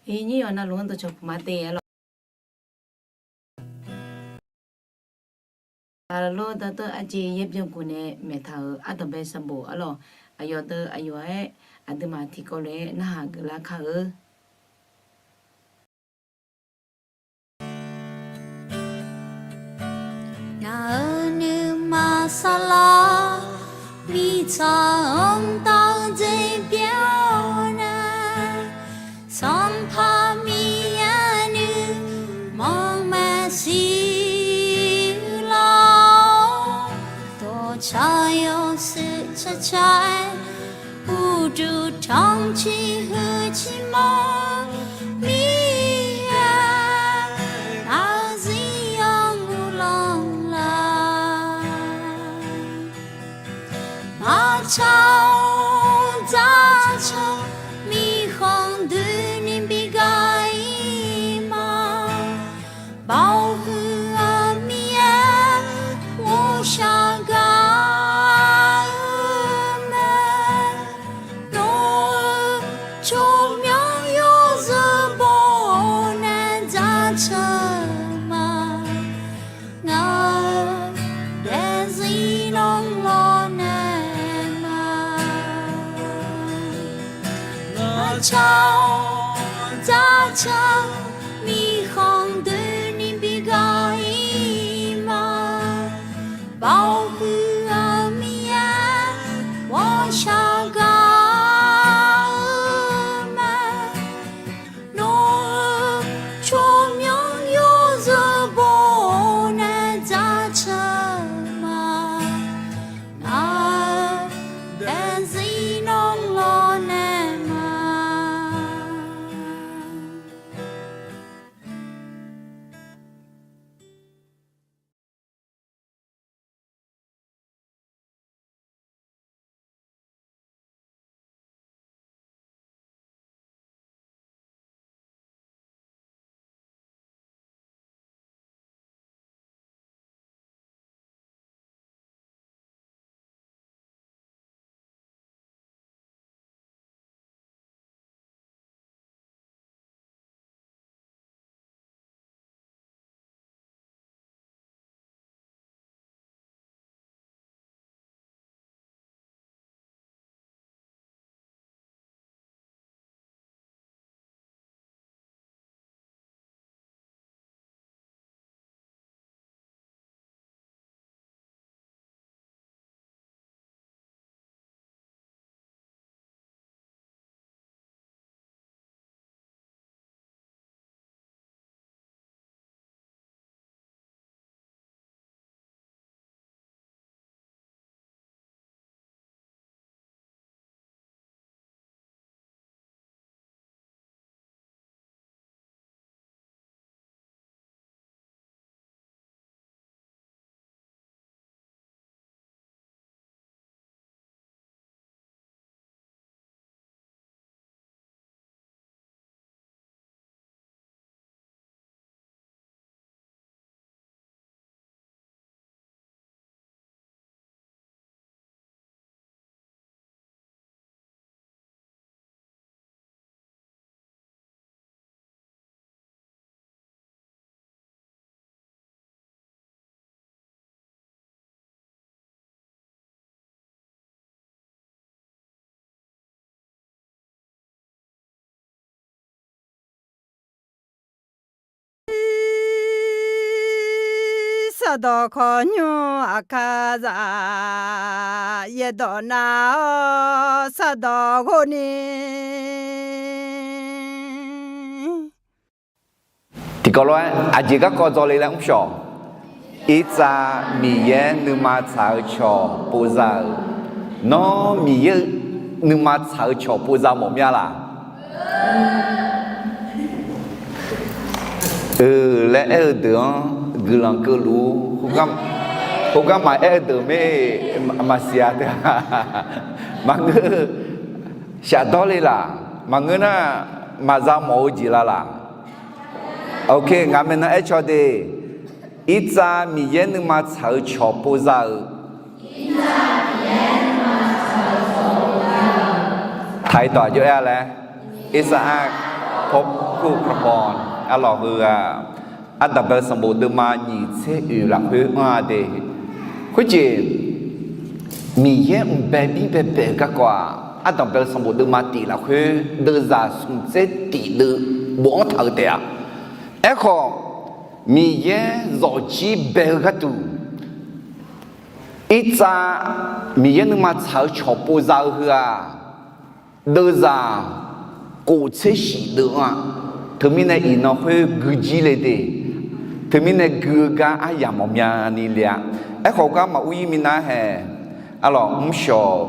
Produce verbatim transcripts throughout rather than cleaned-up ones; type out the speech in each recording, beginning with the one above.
Iqnyir yawqnan luf-anr dawqcawq puq ma te-aer lawq. Taqlor darteuv arjeq yaer byankuf nae maeqtaq-euq ardanqbae sanqbof arlawq. Aqyawf deuq aqyawf-aer aqduimaf tiqkawv lof-aer narhaq geuflar kar-eu. Ngaq-euq nuima saflar, mirtsaq-anr taf-eu jeq byan-awr nae, Sanqpaq Miqyaer nuima maeqshi lawr, dawqtsaq yawshuif tsaqtsaq-aer, uqduq tanqciq huiqciq mawr, Miqyaer aqzir yawmuiq lanqlar. Maqtsaq-awr dzaqtsaq, miqkhanq doeni bi gar-ir ma. Baoq huiq-eu Miqyaer, ghawqshaq gar-eu mae. Nawq-euq tsawrmyanr yawzeu baw-awr nae dzaqtsaq ma. Ngaq-euq daefzir lanqlanq nae ma. Maqtsaq-awr dzaqtsaq, miqkhanq doeni bi gar-ir ma. Baoq huiq-eu Miqyaer, ghawqshaq gar-eu mae. Nawq-euq tsawrmyanr yawzeu baw-awr nae dzaqtsaq ma. Ngaq-euq daefzir lanqlanq nae ma. Sardawq khawqnymr aqkar za, yaerdawq nar-awr sardawq ghov ni. Tiqkawv lof-aer aqjeq garkawv dzawle laer mrshawq. Irtsav Miqyaer nuima tsaq-eu cawq povza-euq. Nawr Miqyaer nuima tsaq-eu cawq povza mawf mya laq? Euq laer aer-eu deuq-anr guiqlanq keuvluf-ur. Khoergar maqaer-eu deuq mae, maqsiq-a teu-a. Maqngeur, shafdawr le laq? Maqngeur nar, maqza mawf-eu jeq la laq? Ok, ngaq maeqnan aer caw de. Irtsav Miqyaer nuima tsaq-eu cawq povza-euq. Taq-iq tawq aqjox aer-a laer. Irtsav-a. Khoerlof-aer arlawq heu-aq, ardanq bae-eu sanqbof deuvma nyiq tser oeq lafkhoer anr-a de. Khoerjeq, Miqyaer mqbae bir baebae-eu garkawv-aq, ardanq bae-eu sanqbof deuvma tif lafkhoer deuvzaq smq tser tif deuv bofanr taq-eu taef-a. Aerkhawf, Miqyaer zawqjir bae-eu gharduq, irtsav Miqyaer nuima tsaq-eu cawqpov za-eu heu-aq, deuvzaq kof tser shif deuv-a. Teumirnae iqnan khoer guijir le de. Teumirnae gui-eu gar aryamq mawqmyani le-a. Aerkhawf gar maqur ir minav haeq, arlawq mrshawq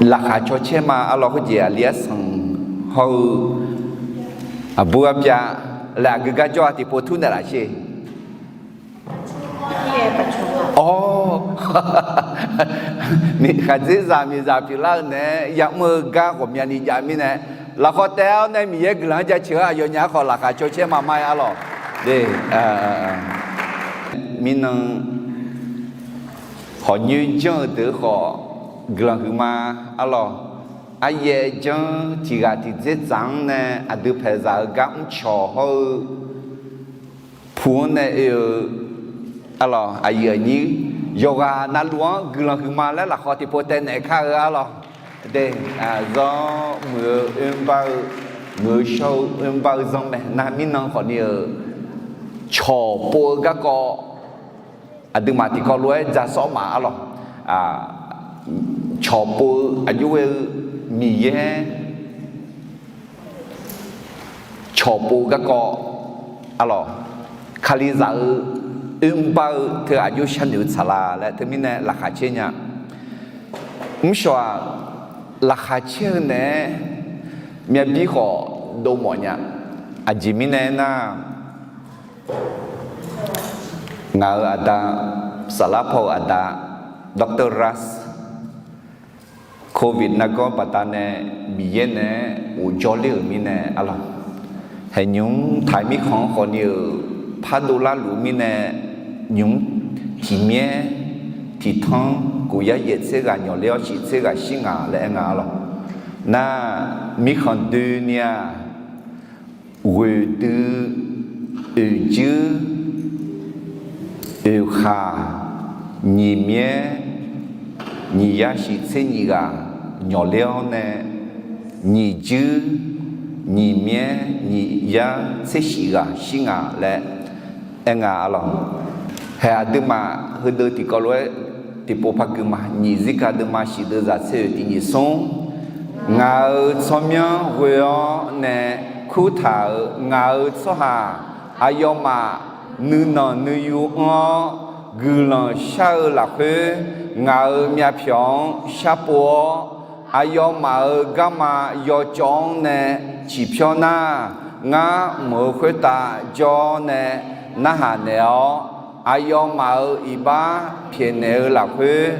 laqkhaq caw caer ma arlawq. Khoerjeq aqli arsanq hawr-eu aqbur arbyav laer aqgeu gar jawr-a tiqpov tur naeqlaf sher. Awr, khaqdzerzaq miqzaq pyeuflar-eu naeq-aer yamr-eu gar ghawqmyani jav mirnae, lafkhawf taef-awr nae Miqyaer guiqlanq-anr jaceuq-awr aqyawfnyaf-anr khawf laqkhaq caw caer ma ma-aer arlawq. Mirnan hawqnyoer janr-eu deuq khawf guiqlanq huiqma arlawq. Aryaer janr tiq ghaq tiq dzerdzaq-anr nae aqdui paeqzaq-eu gar mrcawq hawr-eu pu-anr nae oe-eu arlawq, aqyuif aqnyir yawqghaq navluf-anr guiqlanq huiqma laer lafkhawf tiqpov taev naeq kar-eu arlawq. De, zanr muiq-eu oermr bar-eu, muiq-eu shawr-eu oermr bar-eu zanr mae. Nar mirnan khawfni-euq cawqpov-eu garkawv aqduimaf tiqkawv lof-aer dza sawr ma arlawq. Cawqpov-eu aqjox ghae-eu Miqyaer cawqpov garkawv arlawq, Kalizaq-eu oermr bar-eu teu aqjox sharnoeq-eu tsaqlaq laer teumirnae laqkhaq caer nya. Mrshawq-aq, laqkhaq caer-eu naeq-aer myavbir khawf dov mawf nya. Aqjeq mirnae aernar, ngaq-euq aqda, saflar paw-euq aqda, Doctor Ras, Covid nargawr baqdanae Miqyaer naeq-aer ghofjawr ler-euq mirnae arlawq, haeqnymr taq-euq mirkhanq-anr khawfni-euq pardov larluf-eu mirnae, nymq-mr tiqmyaer tiqtanr kof yar yaef tser ghaq nyawq ler-awr shif tser ghaq shir ngaq laer aer nga arlawq. Nar, mirkhanq doeni-aq, ghoeqdui, oeqjuir, oeqkhaq, nyiq myaer, nyiq yar shif tser nyiq ghaq nyawq ler-awr nae, nyiq juir, nyiq myaer, nyiq yar tser shif ghaq shir ngaq laer aer nga arlawq. Haeq aqduimaf heudeuq tiqkawv lof-aer tiqpov par gui ma. Nyiq zirga deuvma shif deuv zaq tser oeq tiq nyiq smr. Ngaq-euq tsawrmyanr ghoe-awr nae kurtaq-euq ngaq-euq tsawrhaq aqyawfmaf nuinanq nuiyu anr-awr guiqlanq shar-eu lafkhoer, ngaq-euq myavpyawq-anr sharpov-awr, aqyawfmaf-euq garma yawcawv-anr nae ciqpyawr nar, ngar mq-euq khoertav jawr-awr nae narhaq naeq-awr, aqyawfmaf-euq iqbax pyaeqnaeq-eu lafkhoer,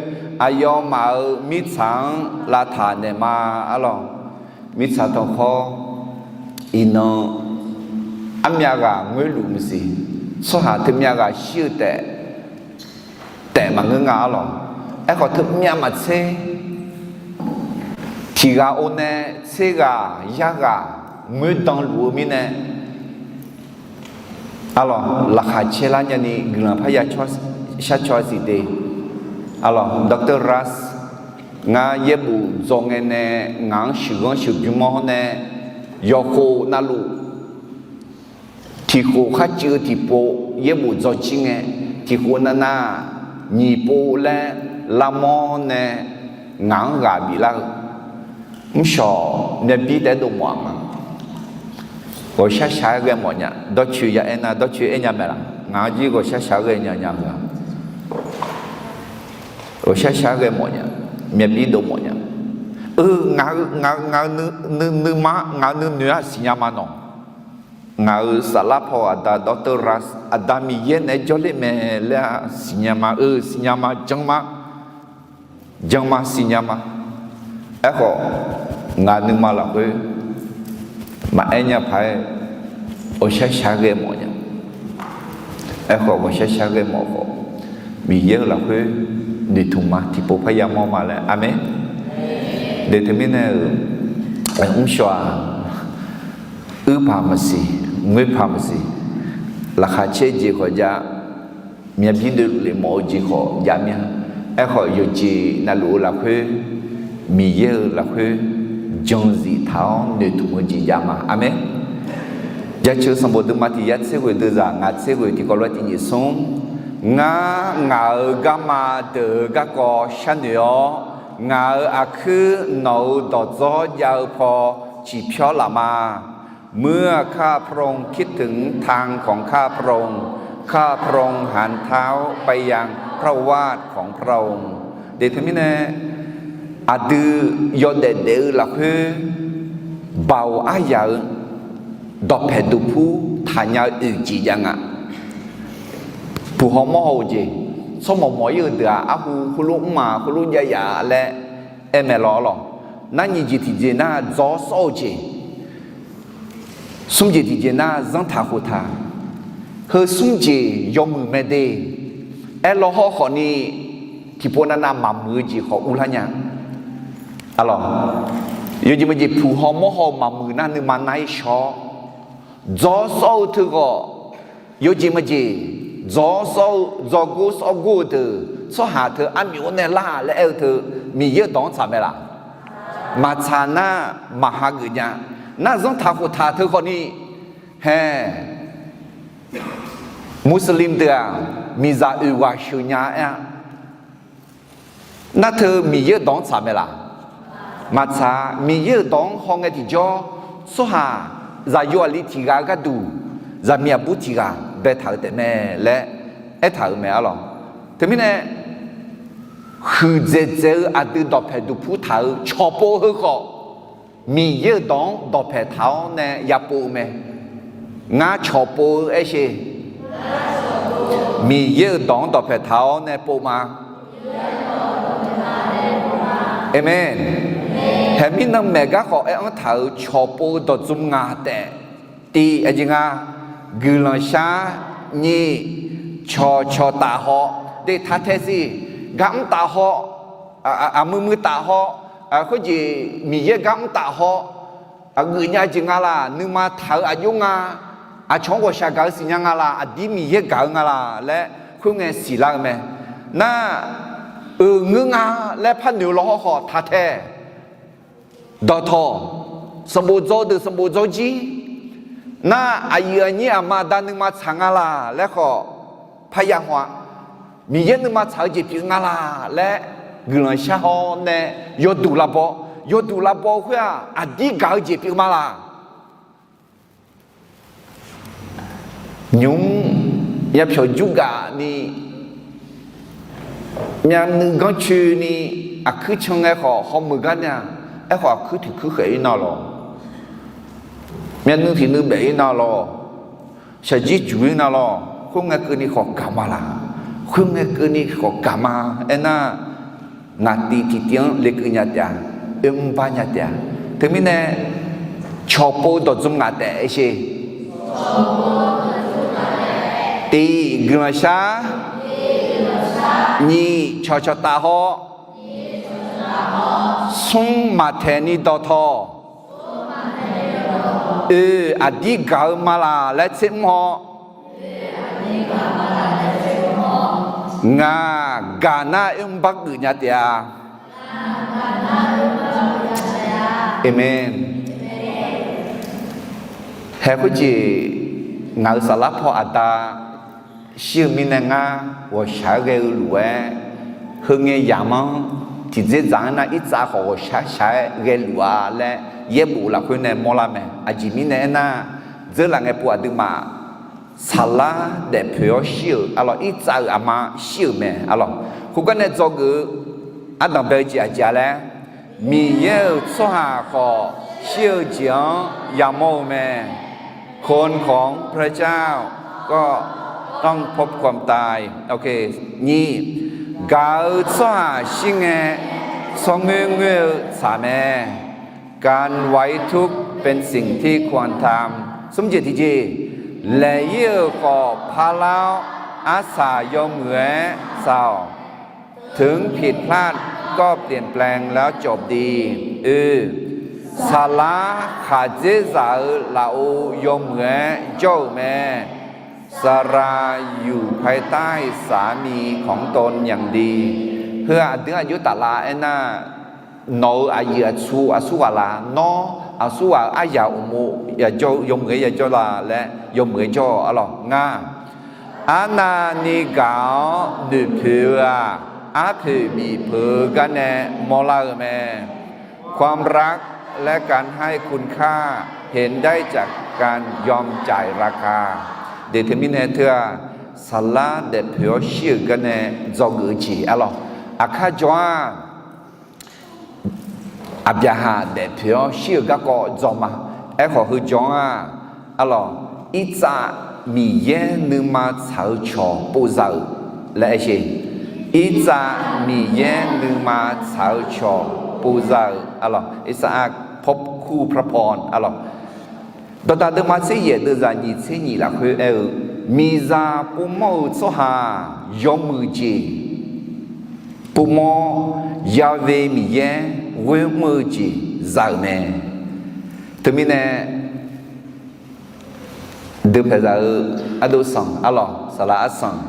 aqyawfmaf-euq mirtsaq-anr lavtaq naeqma arlawq. Mirtsaq tanqkhawr, iqnan armyav ghaq ngoerluf maqsiq. Tsawrhaq teumyav ghaq shir-eu taef taef maqngeur nga arlawq. Aerkhawf teumyav maqtser, tiq ghaq or nae tser ghaq yar ghaq ngoerdan luf-eu mirnae, arlawq, laqkhaq caer lar nyani guiqlanq parya shar caw-a siq de. Arlawq, Doctor Ras, ngar yaerbof dzaw ngae nae ngaq-anr sheuqghanr sheuqbymr-awr nae, yawqkhof navluf tiqkhof kharcuiv-eu tiqpov yaerbof dzaw jir ngae, tiqkhof navnav nyiq pov laer lavmawr nae ngaq-anr ghaq biflar-eu mrshawq myavbir taef-aer dov mawf-aq ma. Ghawqshar shaq-aer ghae mawf nya. Dawrcoeni ya aernar, dawrcoeni aer nya mae laq? Ngaq-anr jir ghawqshar shaq-aer ghae nya nya-eu-aq. Ghawqshar shaq-aer ghae mawf nya. Myavbir dov mawf nya. Eu, ngaq-eu, ngaq-eu, ngaq-eu nuima, ngaq-eu nuinoeq-aq siqnya ma nawq. Ngaq-euq saflar paw aqda Doctor Ras, Aqda Miqyaer naeq-aer jawrler mae laer-aq siqnya ma. Eu, siqnya ma, jan ma. Jan ma, siqnya ma. Aerkhawf, ngaq nuima lafkhoer maqaer nya paq-aer ghawqshar shaq-aer ghae mawf nya. Aerkhawf, ghawqshar shaq-aer ghae mawf khawf, Miqyaer-euq lafkhoer noeqtmq ma, tiqpov parya mawr ma laer. Aqmeq. Deuq teumirnae-euq, mrshawq-aq, uirpaq maqsiq, ngoerpaq maqsiq, laqkhaq caer jeq khawf jav, myavbir doelef mawf-eu jeq khawf jav mir-a. Aerkhawf, yawqjeq navluf-eu lafkhoer, Miqyaer-euq lafkhoer jan zif taq-awr noeqtmq-eu jeq jav ma. Aqmeq. Jaceuq sanqbof deuvma tiq yar tser ghoeq deuvzaq ngaq tser ghoeq tiqkawv lof-aer tiq nyiq smr. Ngar ngaq-euq garma deuq-euq garkawv sharnoeq-awr, ngaq-euq aqkuir nawq-euq dawqdzawr jav-eu paw ciqpyawr laf ma. เมื่อข้าพระองค์คิดถึงทางของข้าพระองค์ ข้าพระองค์หันเท้าไปยังพระวาทของพระองค์ Deuq teumirnae, aqdui yawdaef daef-eu lafkhoer, Baoq aryaq-eu dawqpaeq duqpur taqnya-eu oeq jeq jav nga. Puq haw mawr haw-eu jeq, tsawrmawq mawq-ir-eu deuq-aq, arhu khoerlof mr ma, khoerlof jav yaf laer aer mae lawq lawq. Nar nyiq jeq tiqjeq nar dzawr sawr-eu jeq, smr jeq tiqjeq nar zanrtaq khoftaq, heu smr jeq yawmuiq mae de. Aerlawr hawrkhawf ni, tiqpov navnav maqmuiq-eu jeq khawf urlar nya. Arlawq, yawjeq maqjeq puq haw mawr haw-eu maqmuiq nar nuima nar-ir shaw-awr, dzawr sawr-eu teughawq, yawjeq maqjeq, dzawr sawr-eu, dzawrgor sawrgor-eu deuq tsawrhaq teu armyawf-anr nae lar laer aer-eu teu, Miqyaer-euq dawq-anr tsaq mae laq? Maqtsaq nar, maq hageuf nya. Nar zanrtaq khoftaq teu khawf ni, hae, Muslim deuq-aq, miqzaq oeq ghaq sheuq nya aer-a. Nar teu Miqyaer-euq dawq-anr tsaq mae laq? Maqtsaq. Miqyaer-euq dawq-anr hawngae tiqjawr, tsawrhaq zaqyo aqli tiq ghaq-eu gharduq, zaqmiq aqbur tiq ghaq baetaq-eu taef mae laer aertaq-euq mae arlawq. Teumirnae, huiqdzaeq dzaeq-eu aqdui dawqpaeq duqpur taq-eu cawqpov heu khawf, Miqyaer-euq dawq-anr dawqpaeq taq-awr nae yapov-eu mae. Ngar cawqpov-eu aershe, Miqyaer-euq dawq-anr dawqpaeq taq-awr nae pov ma. Aqmeq. Haeqmir nanmaeq gar khawf aer-anr taq-euq cawqpov-eu dawqdzmr ngaq taef. Tiq, aqjeq nga, guiqlanq shar. Nyiq, cawqcawq taf haw. Deuq taq tae siq. Gar mr taf haw, aqmuiq muiq taf haw, khoerjeq Miqyaer gar mr taf haw, aqgeuf nya jeq nga laq, nuima taq-eu aqjox nga, aqcawq-anr ghawqshaq gaq-eu siqnya nga laq, aqdir Miqyaer gaq-eu nga laq laer khoerngae siqlar-eu mae. Nar, euq ngeur nga laer par noeq-eu lawr hawrkhawf taq tae. Dawqtawq, sanqbof dzaw deuq sanqbof dzaw jir. Nar, aqyuif aqnyir aqma aqda nuima tsaq nga laq laer khawf parya haw-a. Miqyaer nuima tsaq-eu jeq pyeuf nga laq laer guiqlanq shar haw nae yawduq lavbaw, yawduq lavbaw-eu khoer-aq aqdir gaq-eu jeq pyeuf ma laq? Nymq-mr yapyawq jur gaf ni, myavnuiv ganrcoeni, aqkuir can ngae khawf hawmuiq gar nya. Aerkhawf aqkuir tiq kuir khaeq-ir nar lawq, myavnuiv tiq nuiv baef-ir nar lawq, shaqjir juq-ir nar lawq, khoerngae keuvni khawf gaq ma laq? Khoerngae keuvni khawf gaq ma. Aernar, ngaq tiv tiqtiv-anr lekeuv nya taef-a, oermr bar nya taef-a. Teumirnae, cawqpov dawqdzmr ngaq taef aershe. Tiq, guiqlanq shar. Nyiq, cawqcawq taf haw. Smr, maqtaeq ni dawqtawq. Oe, aqdir gaq-eu ma laq laer tser mr haw. Ngaq gaq nar oermr bar geuf nya taef-a. Aqmeq. Hae khoerjeq, ngaq-euq saflar paw aqda shir-eu mirnae ngar ghawqshaq-aer ghae-eu luf-aer, heungae yamq-anr tiqdzerdzaq-anr nar irtsav khawf ghawqshaq shaq-aer ghae luf-a laer yaerbof lafkhoer nae mawrlar mae. Aqjeq mirnae aernar, dzeurlaf ngae pov aqduimaf saflar daefpoeq-awr shir-euq arlawq, irtsav-euq aqma shir-euq mae arlawq. Khoergar nae dzawgeuf-eu ardanq bae-eu jeq aqjeq-a laer, Miqyaer-euq tsawrhaq khawf shir-eu jeq-anr yamawr-eu mae. คนของพระเจ้าก็ต้องพบความตาย Nyiq, gaq-eu tsawrhaq shir ngae, tsawrngoer ngoer-eu tsaq mae. การไว้ทุกข์เป็นสิ่งที่ควรทำ Smrjeq tiqjeq, laeq-ir-euq khawf parlar-awr, arsaq yawmuiq-aer saq-awq. ถึงผิดพลาดก็เปลี่ยนแปลงแล้วจบดี Oe, saqlar khaqdzerzaq-euq lafov yawmuiq-aer jawr-euq mae. สราอยู่ภายใต้สามีของตนอย่างดี Heu-aq aqdui-anr aqjox taflar aernar, nawq-euq aqyuif aqtsu aqsurghaq la, nawr aqsurghaq-euq aryaq uqmov yawmuiq-aer yajawr la laer yawmuiq-aer jawr-awq arlawq. Ngar, arnavni gaq-awr noeqpoeq-eu-aq, arpoeq bifpeuq-eu gar nae mawrlar-eu mae. ความรักและการให้คุณค่า เห็นได้จากการยอมจ่ายราคา Deuq teumirnae teu-aq, saqlar daefpoeq-awr shir-euq gar nae dzawgeuf-eu jeq arlawq. Aqkar jawr-aq, Aqbyaqhaq daefpoeq-awr shir-euq garkawv dzaw ma. Aerkhawf heu jawr-aq, arlawq, irtsav Miqyaer nuima tsaq-eu cawq povza-euq laer aer sher. Irtsav Miqyaer nuima tsaq-eu cawq povza-euq arlawq. Irtsav-aq พบคู่พระพร arlawq. Dawqdaq deuvma tser yaef deuvzaq nyiq tser nyiq lafkhoer aer-eu, miqzaq povmawr-eu tsawrhaq yawmuiq jeq povmawr-awr, Ya've Miqyaer ghoer mr-eu jeq za-euq mae. Teumirnae deuq paeqzaq-eu ardov sanq arlawq, saqlaq arsanq,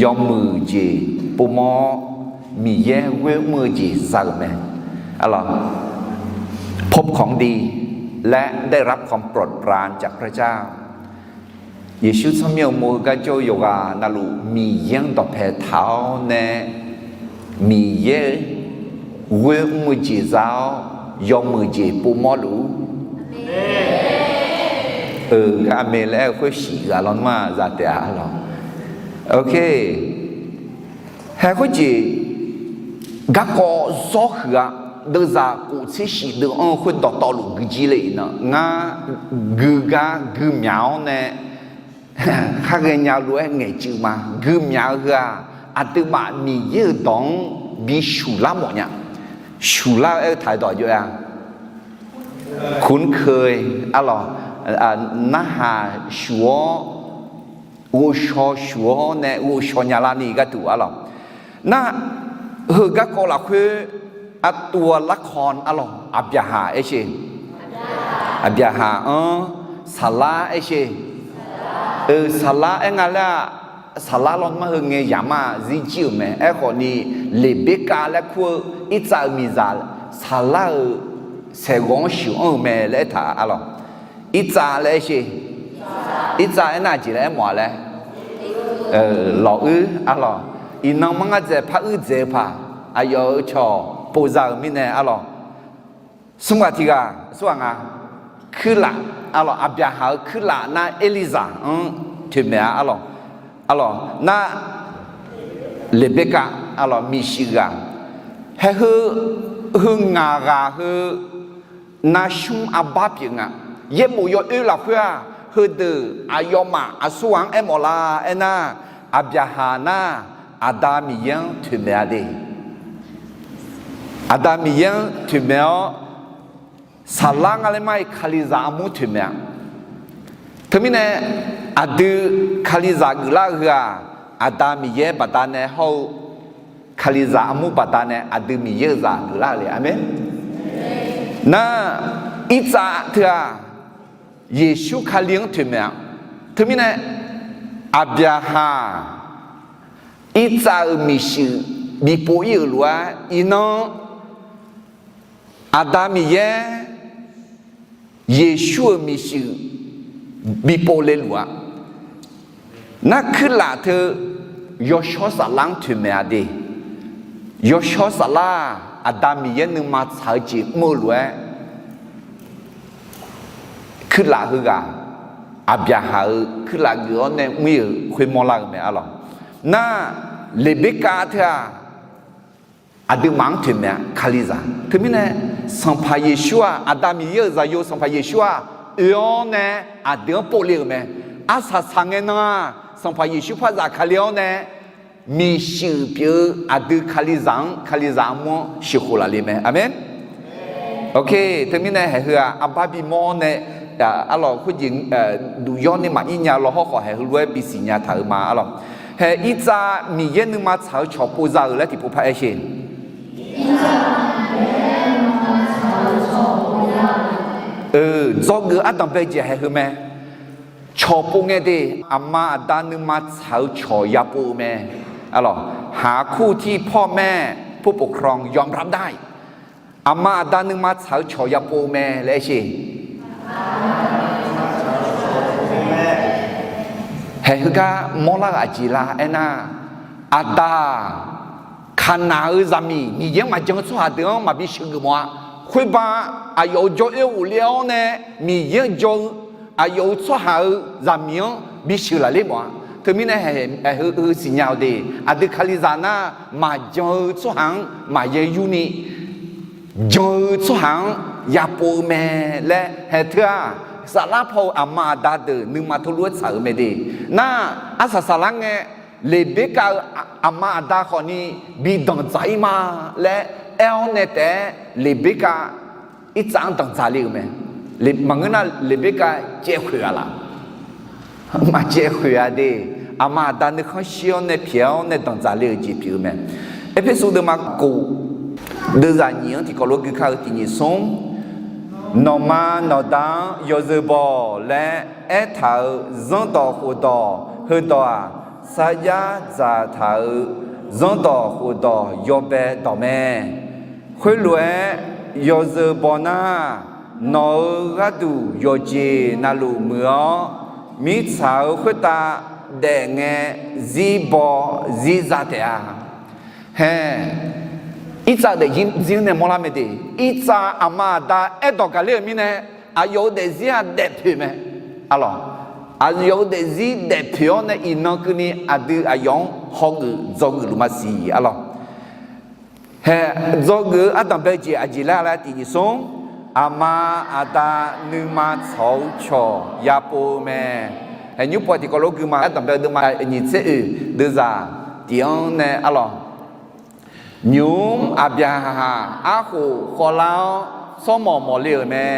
yawmuiq jeq povmawr-awr, Miqyaer ghoer mr-eu jeq za-euq mae. Arlawq, พบของดี และได้รับความโปรดปรานจากพระเจ้า Yeqsur tsawrmyanr-eu mov-eu gar jawr-eu yawqghaq navluf Miqyaer-anr dawqpae taq-awr nae, Miqyaer ghoer mr-eu jeq za-awr, yawmuiq jeq povmawr luf-ur. Gar aqmeq laer aer-eu khoer shif ghaq lawnmr-aq za taef-a arlawq. Ok. Hae khoerjeq garkawv zawr huiq-a. Deuvzaq kof tser shif deuv-anr-eu khoer dawqtawvluf guijir le iqnan, ngar gui gar gui myaq-awr nae khar ghaenya lof-aer ngaeqcuiv ma. Gui myaq-eu heu-aq, aqduimaf Miqyaer-euq dawq-anr bi shuqlar mawf nya. Shuqlar-eu aer-eu taq-eu dawq jov-a. คุ้นเคย arlawq, narhaq shuq-awr, ghovshaw shuq-awr nae ghovshaw nyalar ni gharduq arlawq. Nar, heu garkawv lafkhoer aqtuv-a ละคร arlawq, Aqbyaqhaq aer sher. Aqbyaqhaq-anr Saqlar aer sher. Eu, Saqlar aer nga laer-aq, Saqlar lawnmr-anr heu ngae yamq-a zirjir-euq mae. Aerkhawf ni, Leqberkav laer kur-eu Irtsav-euq miqzaq Saqlar-euq saeqghawv-anr sheuq-anr-eu mae laer aertaq arlawq. Irtsav laer aer sher. Irtsav aernar aqjeq laer aermawf-a laer, lawq uir arlawq. Iqnan manr ngar dzaeq par uir dzaeq-eu paq, aqyawf-euq cawq povza-euq mirnae arlawq. Smr ghaq tiq ghaq, smr ghaq nga, kuirlaf arlawq, Aqbyaqhaq-euq kuirlaf nar Erlizaq-anr toeqmaeq-a arlawq. Arlawq nar, Leqberkav arlawq, miqshuif ghaq. Hae heu, heu ngaq ghaq heu, narsmr arbar pyeuf nga. Yaerbof yawoer lafkhoer-aq, heudeuq aqyawfmaf aqsurghaq-anr aermawf la aernar, Aqbyaqhaq nar, Aqda Miqyaer-anr toeqmaeq-a de. Aqda Miqyaer-anr toeqmaeq-awr, Saqlar nga laer mar-iq Kalizaq armur toeqmaeq-a. Teumirnae, aqdui Kalizaq geuflar-eu heu-aq, Aqda Miqyaer baqdanae hawr-eu Kalizaq armur baqdanae aqdui Miqyaer-euq zaq geuflar-eu le. Aqmeq. Nar, Irtsav teu-aq, Yeqsur Kali-anr toeqmaeq-a. Teumirnae, Aqbyaqhaq Irtsav-euq miqshuif bipov ir-euq lof-aer, iqnan Aqda Miqyaer Yeqsur-euq miqshuif bipov le luf-a. Nar kuirlaf teu yawshawr saflar-anr toeqmaeq-a de. Yawshawr saflar-aq, Aqda Miqyaer nuima tsaq-eu jeq mr-eu lof-aer, kuirlaf heughaq Aqbyaqhaq-euq kuirlaf geuf-awr nae mr-ir-euq khoermawr lar-eu mae arlawq. Nar, Leqberkav teu-aq, aqduimaf-anr toeqmaeq-a Kalizaq. Teumirnae, Sanqpaq Yeqsur-aq, Aqda Miqyaer-euq zaqyo Sanqpaq Yeqsur-aq, oe-awr nae aqdui-anr povle-euq mae. Arsaq saq ngae nan-aq, Sanqpaq Yeqsur par zafkale-awr nae, miqshuif pyeuf-eu aqdui Kalizaq-anr, Kalizaq armur-anr sheuqkhof laf le mae. Aqmeq. Ok, teumirnae haeq heu-aq, arbar bimawr-awr nae, arlawq khoerjeq duq yawr ni maqir nya law hawrkhawf haeq heulof-aer bisiq nya taq-euq ma arlawq. Haeq Irtsav Miqyaer nuima tsaq-eu cawq povza-euq laer tiqpov par aer sher. Dzawgeuf ardanq bae jeq haeq heu mae. Cawq pov ngae de, aqma aqda nuima tsaq-eu cawq ya pov-eu mae. Arlawq, หาคู่ที่พ่อแม่ผู้ปกครองยอมรับได้ Aqma aqda nuima tsaq-eu cawq ya pov-eu mae laer aer sher. Haeq heugar mawrlar-euq aqjeq la aernar, aqda-aq, kaqnaq-eu zaqmiq Miqyaer maqjan-eu tsawrhaq deuq-anr maqbi sheuqgeuf mawf-a. Khoerba aqyawf-euq jawr oer ghofler-awr nae Miqyaer-anr jan-eu aqyawf-euq tsawrhaq-euq zaqmiq-anr bi sheuqlaf ler mawf-a. Teumirnae haeq heu siqnya-awq de, aqdui Kalizaq nar maqjan-eu tsawrhaq-anr maqya yurni jan-eu tsawrhaq-anr ya pov-eu mae laer haeq teu-aq, saflar paw-eu aqma aqda deuq nuima teulof-aer tsaq-euq mae de. Nar, arsaq saflar ngae, Leqberkav-eu aqma aqda khawfni bi danqdzaq-ir ma laer aer-awr nae taef-aer, Leqberkav Irtsav-anr danqdzaq le-euq mae. Maqngeur nar, Leqberkav caev khoeq-a laf? Maqcaev khoeq-a de. Aqma aqda nuikhanr shir-awr nae pyaeq-awr nae danqdzaq le-euq jeq pyeuf-eu mae. Erpersu deuvma kof, deuvzaq nyiq-anr tiqkawv lof gui kar-eu tiq nyiq smr, nawqma nawqda-anr yawzeu baw laer aertaq-euq zanrdawq khofdawq heudawq-aq, sarjax dzaqtaq-euq zanrdawq khofdawq yawbae dawq mae. Khoerlof-aer yawzeu baw nar, nawq-euq gharduq yawqjeq navluf muiq-awr, mirtsaq-euq khoertav daef ngae zir baw zir za taef-a. Hae, Irtsav daefzir-anr nae mawrlar mae de. Irtsav aqma aqda aerdawq gaqler-euq mirnae, aqyawf-euq daefzir-aq daefpoeq mae. Arlawq, aqyawf-euq daefzir daefpoeq-awr nae iqnan keuvni aqdui aqyawf-anr hawgeuf dzawgeuf luf maqsiq. Arlawq, hae, dzawgeuf-eu ardanqbae jeq aqjeq laer laer tiq nyiq smr, aqma aqda nuima tsawq-eu cawq ya pov-eu mae. Hae, nymr paw tiqkawv lof gui ma. Ardanqbae deuvma nyiq tser oeq deuvzaq tiq-anr nae arlawq, nymq-mr Aqbyaqhaq arkhof khawvlar-awr tsawrmawq mawqle-euq mae.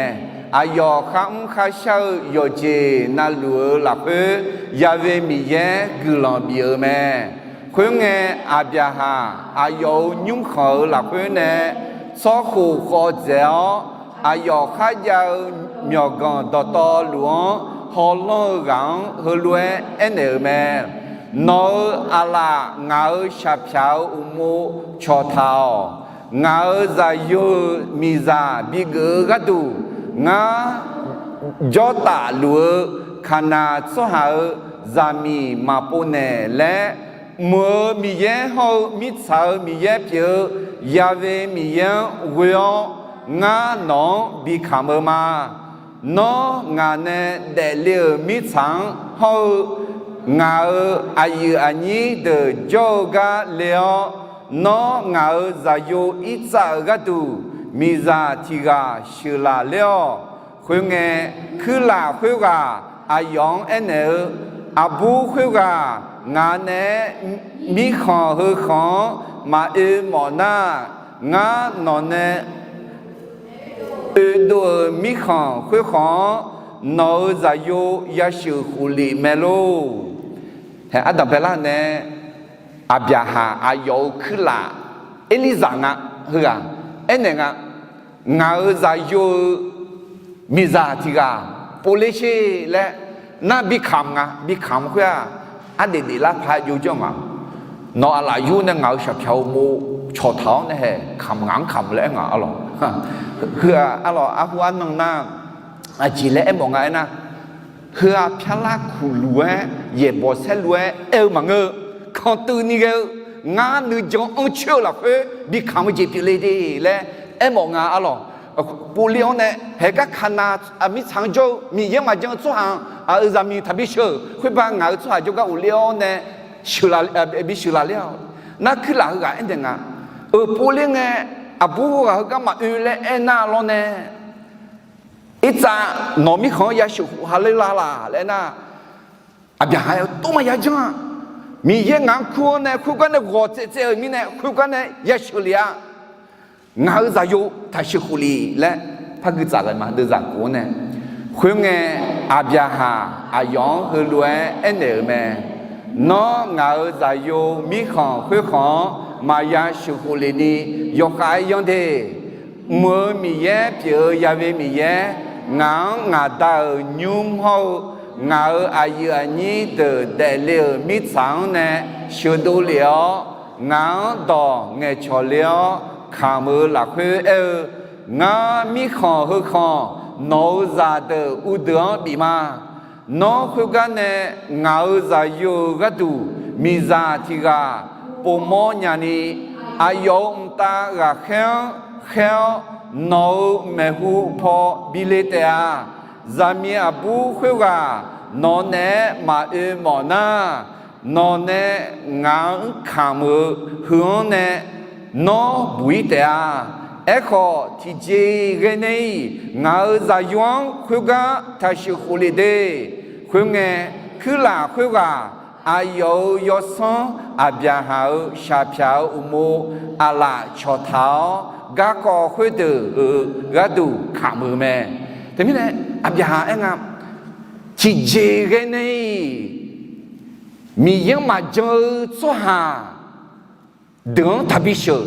Aqyawf kharmr kharshar-eu yawqjeq navluf-eu lafkhoer, Ya'we Miqyaer guiqlanq bif-eu mae. Khoerngae, Aqbyaqhaq aqyawf-euq nymrkhanq-euq lafkhoer nae tsawrkhof khawv dzaeq-awr, aqyawf kharjav-eu myawqganq dawqtawvluf-anr hawlanr-eu ghaq-anr heulof-aer aernaeq-euq mae. Nawq-euq aqlaf ngaq-euq shaqpyaq-euq uqmov cawqtaq-awq. Ngaq-euq zaqyo-euq miqzaq bigeuf-eu gharduq, ngar jawrtaf luf-eu Kaqnaq tsawrhaq-euq zaqmiq maqpov naeq laer, mq-euq Miqyaer hawr-eu mirtsaq-euq Miqyaer pyeuf-eu Ya'we Miqyaer-anr ghoe-awr, ngar nawq-anr bikamq-eu ma. Nawr ngaq nae daefle-euq mirtsaq-anr hawr-eu ngaq-euq aqyuif aqnyir deuq jawr-eu gar le-awr, nawr ngaq-euq zaqyo Irtsav-euq gharduq miqzaq tiq ghaq sheuqlaf ler-awq. Khoerngae, kuirlaf khoerghaq aqyawf-anr aernaeq-eu, Aqbur khoerghaq ngaq naeq-aer mirkhanq heu khanq-anr maqoe mawf nar, ngar nawq nae oedov-euq mirkhanq khoerkhanq-anr nawq-euq zaqyo yasheuq khoflef mae lor. Hae, ardanqbae lar nae Aqbyaqhaq aqyawf-euq kuirlaf Erlirzaq nga, heughaq aernaeq nga, ngaq-euq zaqyo-eu miqzaq tiq ghaq povler sher laer, nar bikamq nga, bikamq khoer-aq, ardaef daeflar paq jov janr nga. Nawq aqlaf yur nae ngaq-euq shaqpyaq-eu uqmov cawqtaq-awr nae hae kamq ngaq-anr kamq laer aer nga arlawq. Heu-aq arlawq, arhu arnan nar, aqjeq laer aermawf nga aernar, heu-aq pyarlar kuqluf-aer yaeqbawq saerlu-aer aer-eu maqngeur-eu, kanqtuv ni ghae-eu, ngar nuijan anrcoer-eu lafkhoer bikamq-eu jeq pyeufle de laer aermawf nga arlawq. Povler-awr nae haegar Kaqnaq mirtsaq-anr jawr-eu Miqyaer maqjan-eu tsawrhaq-anr aq-euq zaqmiq taqbi sheuq-euq khoerba ngaq-euq tsawrhaq jawrgar ghofler-awr nae bi sheuqlaf ler-awq. Nar kuirlaf heughaq aernaeq nga, euq povler ngae, aqbur khoerghaq heugar maqoe laer aernar lawr nae, Irtsav nawq mirkhanq-anr yasheuq khof ha ler la laq laer aernar, Aqbyaqhaq-aer tov maqya janr-a. Miqyaer ngaq-anr kur-awr nae khoergar nae ghawq tsaev tsaev-euq mirnae khoergar nae yasheuq lef-a. Ngaq-euq zaqyo taq sheuq khof lef laer par gui tsaf ghae ma, deuvzaq kof-anr nae. Khoerngae, Aqbyaqhaq aqyawf-anr heulof-aer aernaeq-euq mae. Nawr ngaq-euq zaqyo mirkhanq khoerkhanq-anr maqya sheuq khof lef ni yawkhav-aer yanr de. Mq-euq Miqyaer pyeuf-eu Ya'we Miqyaer, Ngaq-anr ngaq Da-euq nymr hawr-eu ngaq-euq aqyuif aqnyir deuq daefle-euq mirtsaq-anr nae sheuqdov lef-awr, ngaq-anr dawq ngaeqcawq le-awr kamq-eu lafkhoer aer-eu, Ngar mirkhanq heu khanq nawq-euq zaqdeuq uvdeuq-anr bif ma. Nawr khoergar nae ngaq-euq zaqyo-euq gharduq miqzaq tiq ghaq povmawr nyani, aqyawf-euq mqtav ghaqkhaer-anr khaer-awr, nawq-euq maeqhu paw bi le taef-a. Zaqmiq aqbur khoerghaq nawq naeq-aer maqoe mawf nar, nawq nae ngaq-anr kamq-eu heu-anr nae nawr buq-ir taef-a. Aerkhawf, tiqjeq-iq ghae nae-iq ngaq-euq zaqyo-anr khoergar taqsheuq khof lef de. Khoerngae, kuirlaf khoerghaq aqyawf-euq yawsanr Aqbyaqhaq-euq shaqpyaq-euq uqmov aqlaf cawqtaq-awr, garkawv khoerdeuq-euq gharduq kamq-eu mae. Teumirnae, Aqbyaqhaq aer nga, tiqjeq ghae nae-iq Miqyaer-anr maqjan-eu tsawrhaq deuq-anr taqbi sheuq.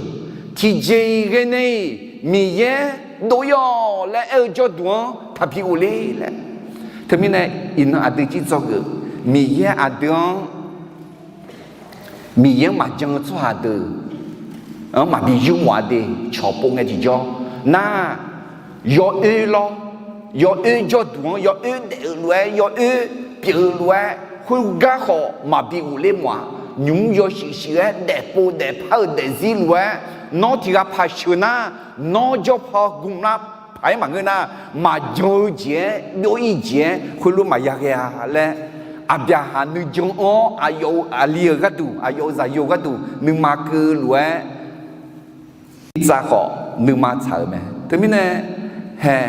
Tiqjeq-iq ghae nae-iq Miqyaer dov-ir-awq laer aer-eu jawrduq-anr taqbi ghofler laer. Teumirnae, iqnan aqdui jir dzawgeuf, Miqyaer aqdui-anr Miqyaer-anr maqjan-eu tsawrhaq deuq-anr maqbi yurmawf-a de. Cawq pov ngae tiqjawr nar, yawoer lawr, yawoer jawrduq-anr yawoer daef-euq lof-aer, yawoer pyeuf-eu lof-aer, khoergar khawf maqbi ghofler mawf-aq. Nymq-mr yawshuif shuif-aer daefpov daefpar-eu daefzir lof-aer, nawr tiq ghaq paq sheuq nar, nawr jawr paw gmq lar paq-aer maqngeur nar, maqjan-eu jeq-aer byov-ir jeq-aer khoerlof maqya ghae-a laer, Aqbyaqhaq nuijan-anr aqyawf-euq aqli-euq gharduq, aqyawf-euq zaqyo gharduq nuima keuv lof-aer, irtsav khawf nuima tsaq-euq mae. Teumirnae, hae,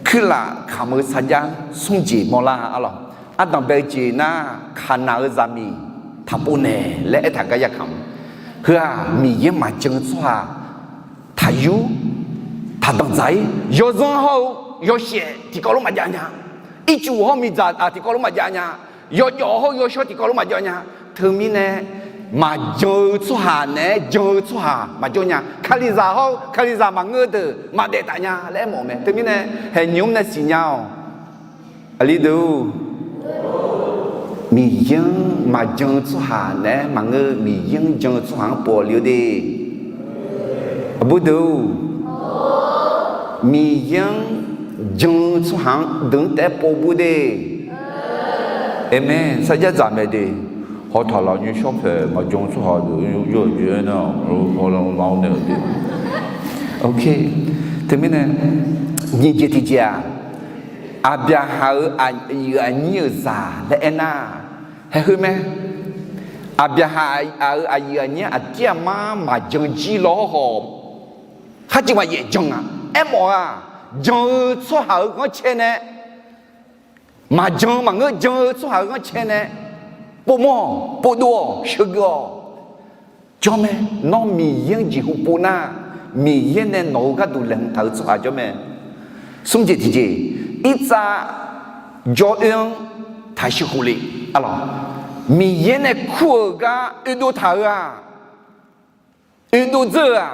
kuirlaf kamq-eu sarjax smr jeq mawrlar-a lawq. Ardanq bae-eu jeq nar, Kaqnaq-eu zaqmiq taqpov naeq laer aertaq gar ya kamq. Heu-aq, Miqyaer maqjan-eu tsawrhaq taqyur, taqdanqdzaq-ir, yawzanr hawr-eu yawshaef tiqkawv lof maqjav nya. Ircuf hawr-eu miqdzaq tiqkawv lof maqjav nya. Yawjawf hawr-eu yawshawr tiqkawv lof maqjav nya. Teumirnae, maqjan-eu tsawrhaq naeq-aer jan-eu tsawrhaq maqjawr nya. Kalizaq hawr-eu kalizaq maqngeur-eu deuq maqdaef taf nya laer aermawf-eu mae. Teumirnae, haeq nymq-mr nae siqnya-awq. Aqli deuq, Miqyaer-anr maqjan-eu tsawrhaq naeq-aer maqngeur, Miqyaer-anr jan-eu tsawrhaq-anr pov le-eu de. Aqbur deuq, Miqyaer-anr jan-eu tsawrhaq-anr deuq-anr taef-aer pov bur de. Aqmeq. Sarjax dzaq mae de. Hawtaq laf nymr shawr paeq maqjan-eu tsawrhaq deuq-anr yawjeq-aer nar, hawlar-awr nae-eu de. Teumirnae, nyiq jeq tiqjeq-aq, Aqbyaqhaq-euq aqyuif aqnyir-euq zaq laer aernar, haeq heu mae. Aqbyaqhaq-euq aqyuif aqnyir aqdir aqmar maqjan jir lawr hawr-awq, khar jir maqyaef jan-a. Aermawf-aq, jan-eu tsawrhaq-euq ghanrcae nae, maqjan maqngeur jan-eu tsawrhaq-euq ghanrcae nae povmawr-awq, povdov-awq, sheuqgeuf-awq. Jawr mae. Nawr Miqyaer-anr jeqhu pov nar, Miqyaer nae nawq-euq gharduq laeqhmq taq-eu tsawrhaq jawr mae. Smr jeq tiqjeq, irtsav jawr oer-anr taqsheuq khof le-a lawq. Miqyaer nae kur-euq gar oedov taq-eu-aq, oedov dzeur-aq,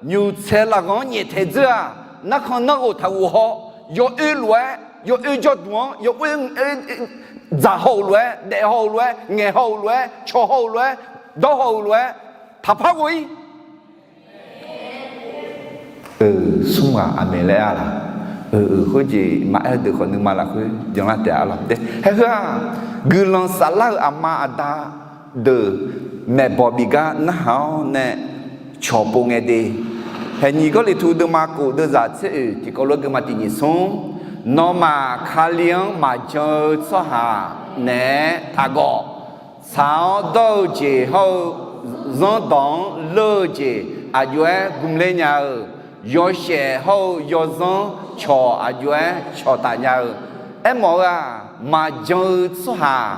nymq tsaeq lafghanq-anr nyaeftaeq dzeur-aq, narkhan narghof taqghof haw, yawoer lof-aer, yawoer jawrduq-anr, yawoer dzaq haw-euq lof-aer, daef haw-euq lof-aer, ngaeq haw-euq lof-aer, cawq haw-euq lof-aer, dawr haw-euq lof-aer, taqpar ghoe-ir. Smr ghaq aqmeq laer-a laq? Khoerjeq maqaer-eu deuq khawf nuima lafkhoer janlar taef-a laq? Haeq heu-aq, guiqlanq saflar-euq aqma aqda deuq maeqbawq bif gar narhaq-awr nae cawq pov ngae de. Haeq nyiq Gawrliqtu deuvma kof deuvzaq tser oeq tiqkawv lof-aer geuma tiq nyiq smr, nawmaf Kali-anr maqjan-eu tsawrhaq naeq-aer taqgawq. Tsaq-awr dawr-eu jeq hawr-eu zanrdawq-anr leur-eu jeq aqjox-aer gmler nya-eu, yawshaef hawr-eu yawzanr cawq aqjox-aer cawqtaf nya-eu. Aermawf-eu-aq, maqjan-eu tsawrhaq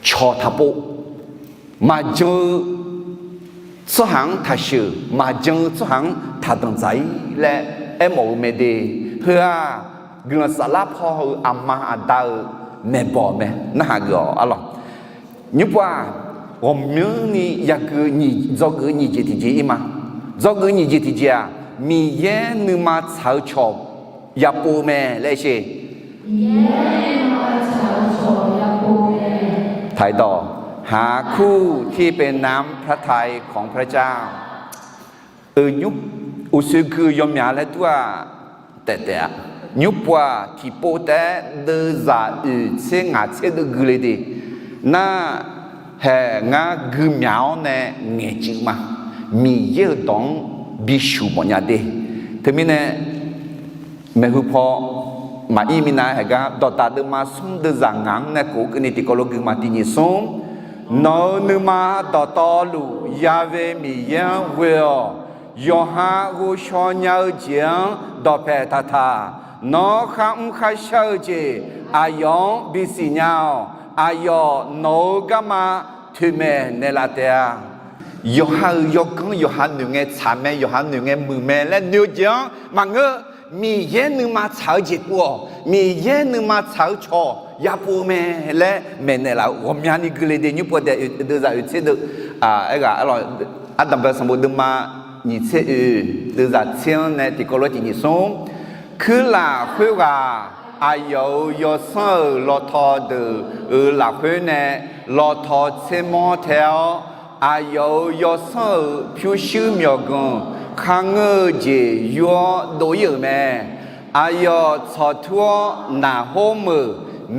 cawq taqpov, maqjan-eu tsawrhaq-anr taqsheuq, maqjan-eu tsawrhaq-anr taqdanqdzaq-ir laer aermawf-eu mae de. Heu-aq, guiqlanq saflar paw-euq aqma aqda-euq maeqbawq mae. Narhaq geuf-awq-a laq? Nymr pov-aq, ghawqmyanrni yagui dzawgeuf-eu nyiq jeq tiqjeq ir ma. Dzawgeuf-eu nyiq jeq tiqjeq-aq, Miqyaer nuima tsaq-eu cawq yapov-eu mae laer sher. ถ่ายต่อ หาคู่ที่เป็นน้ำพระทัยของพระเจ้า Uqsoer gui-eu yawmyaq laer dur-aq, taef taef-a. Nymrpov-aq tiqpov taef-aer deuvzaq oeq tser ngaq tser deuv gui le de. Nar, haeq ngar gui myaq-awr nae ngaeqcuiv ma. Miqyaer-euq dawq-anr bisuq mawfnya de. Teumirnae maeqhu paw maqir minav haeq gar dawqdaq deuvma smr deuvzaq ngaq-anr nae kof-eu keuvni tiqkawv lof gui ma. Tiq nyiq smr, nawq-euq nuima dawqtawvluf Ya've Miqyaer-anr ghoe-awq. Yawqha ghovshaw nya-eu jeq-anr dawqpaeq taqtaq. Nawr kharmr kharshar-eu jeq aqyawf-anr bisiq nya-awq. Aqyawf nawq-euq garma toeqmaeq naeqlaf taef-a. Yawqha-euq yawganr yawqha noeq ngae tsaq mae, yawqha noeq ngae muiq mae laer noeq-eu jeq-anr maqngeur. Miqyaer nuima tsaq-eu jeq pov-awq. Miqyaer nuima tsaq-eu cawq yapov-eu mae laer maeqnaeq laf-eu ghawqmyani gui le de. Nymrpov daef deuvzaq oeq tser deuv, aerghaq, Ardanqbae sanqbof deuvma nyiq tser oeq deuvzaq tser-anr nae tiqkawv lof tiq nyiq smr, kuirlaf khoerghaq aqyawf-euq yawsanr-euq lawtaw deuq-euq lafkhoer nae lawtaw tsermawr tae-awr, aqyawf-euq yawsanr-euq pyurshuir myawqganq kharngeur-eu jeq yur-awr dov-ir-euq mae. Aqyawf tsawqtur-awr naqhor meuq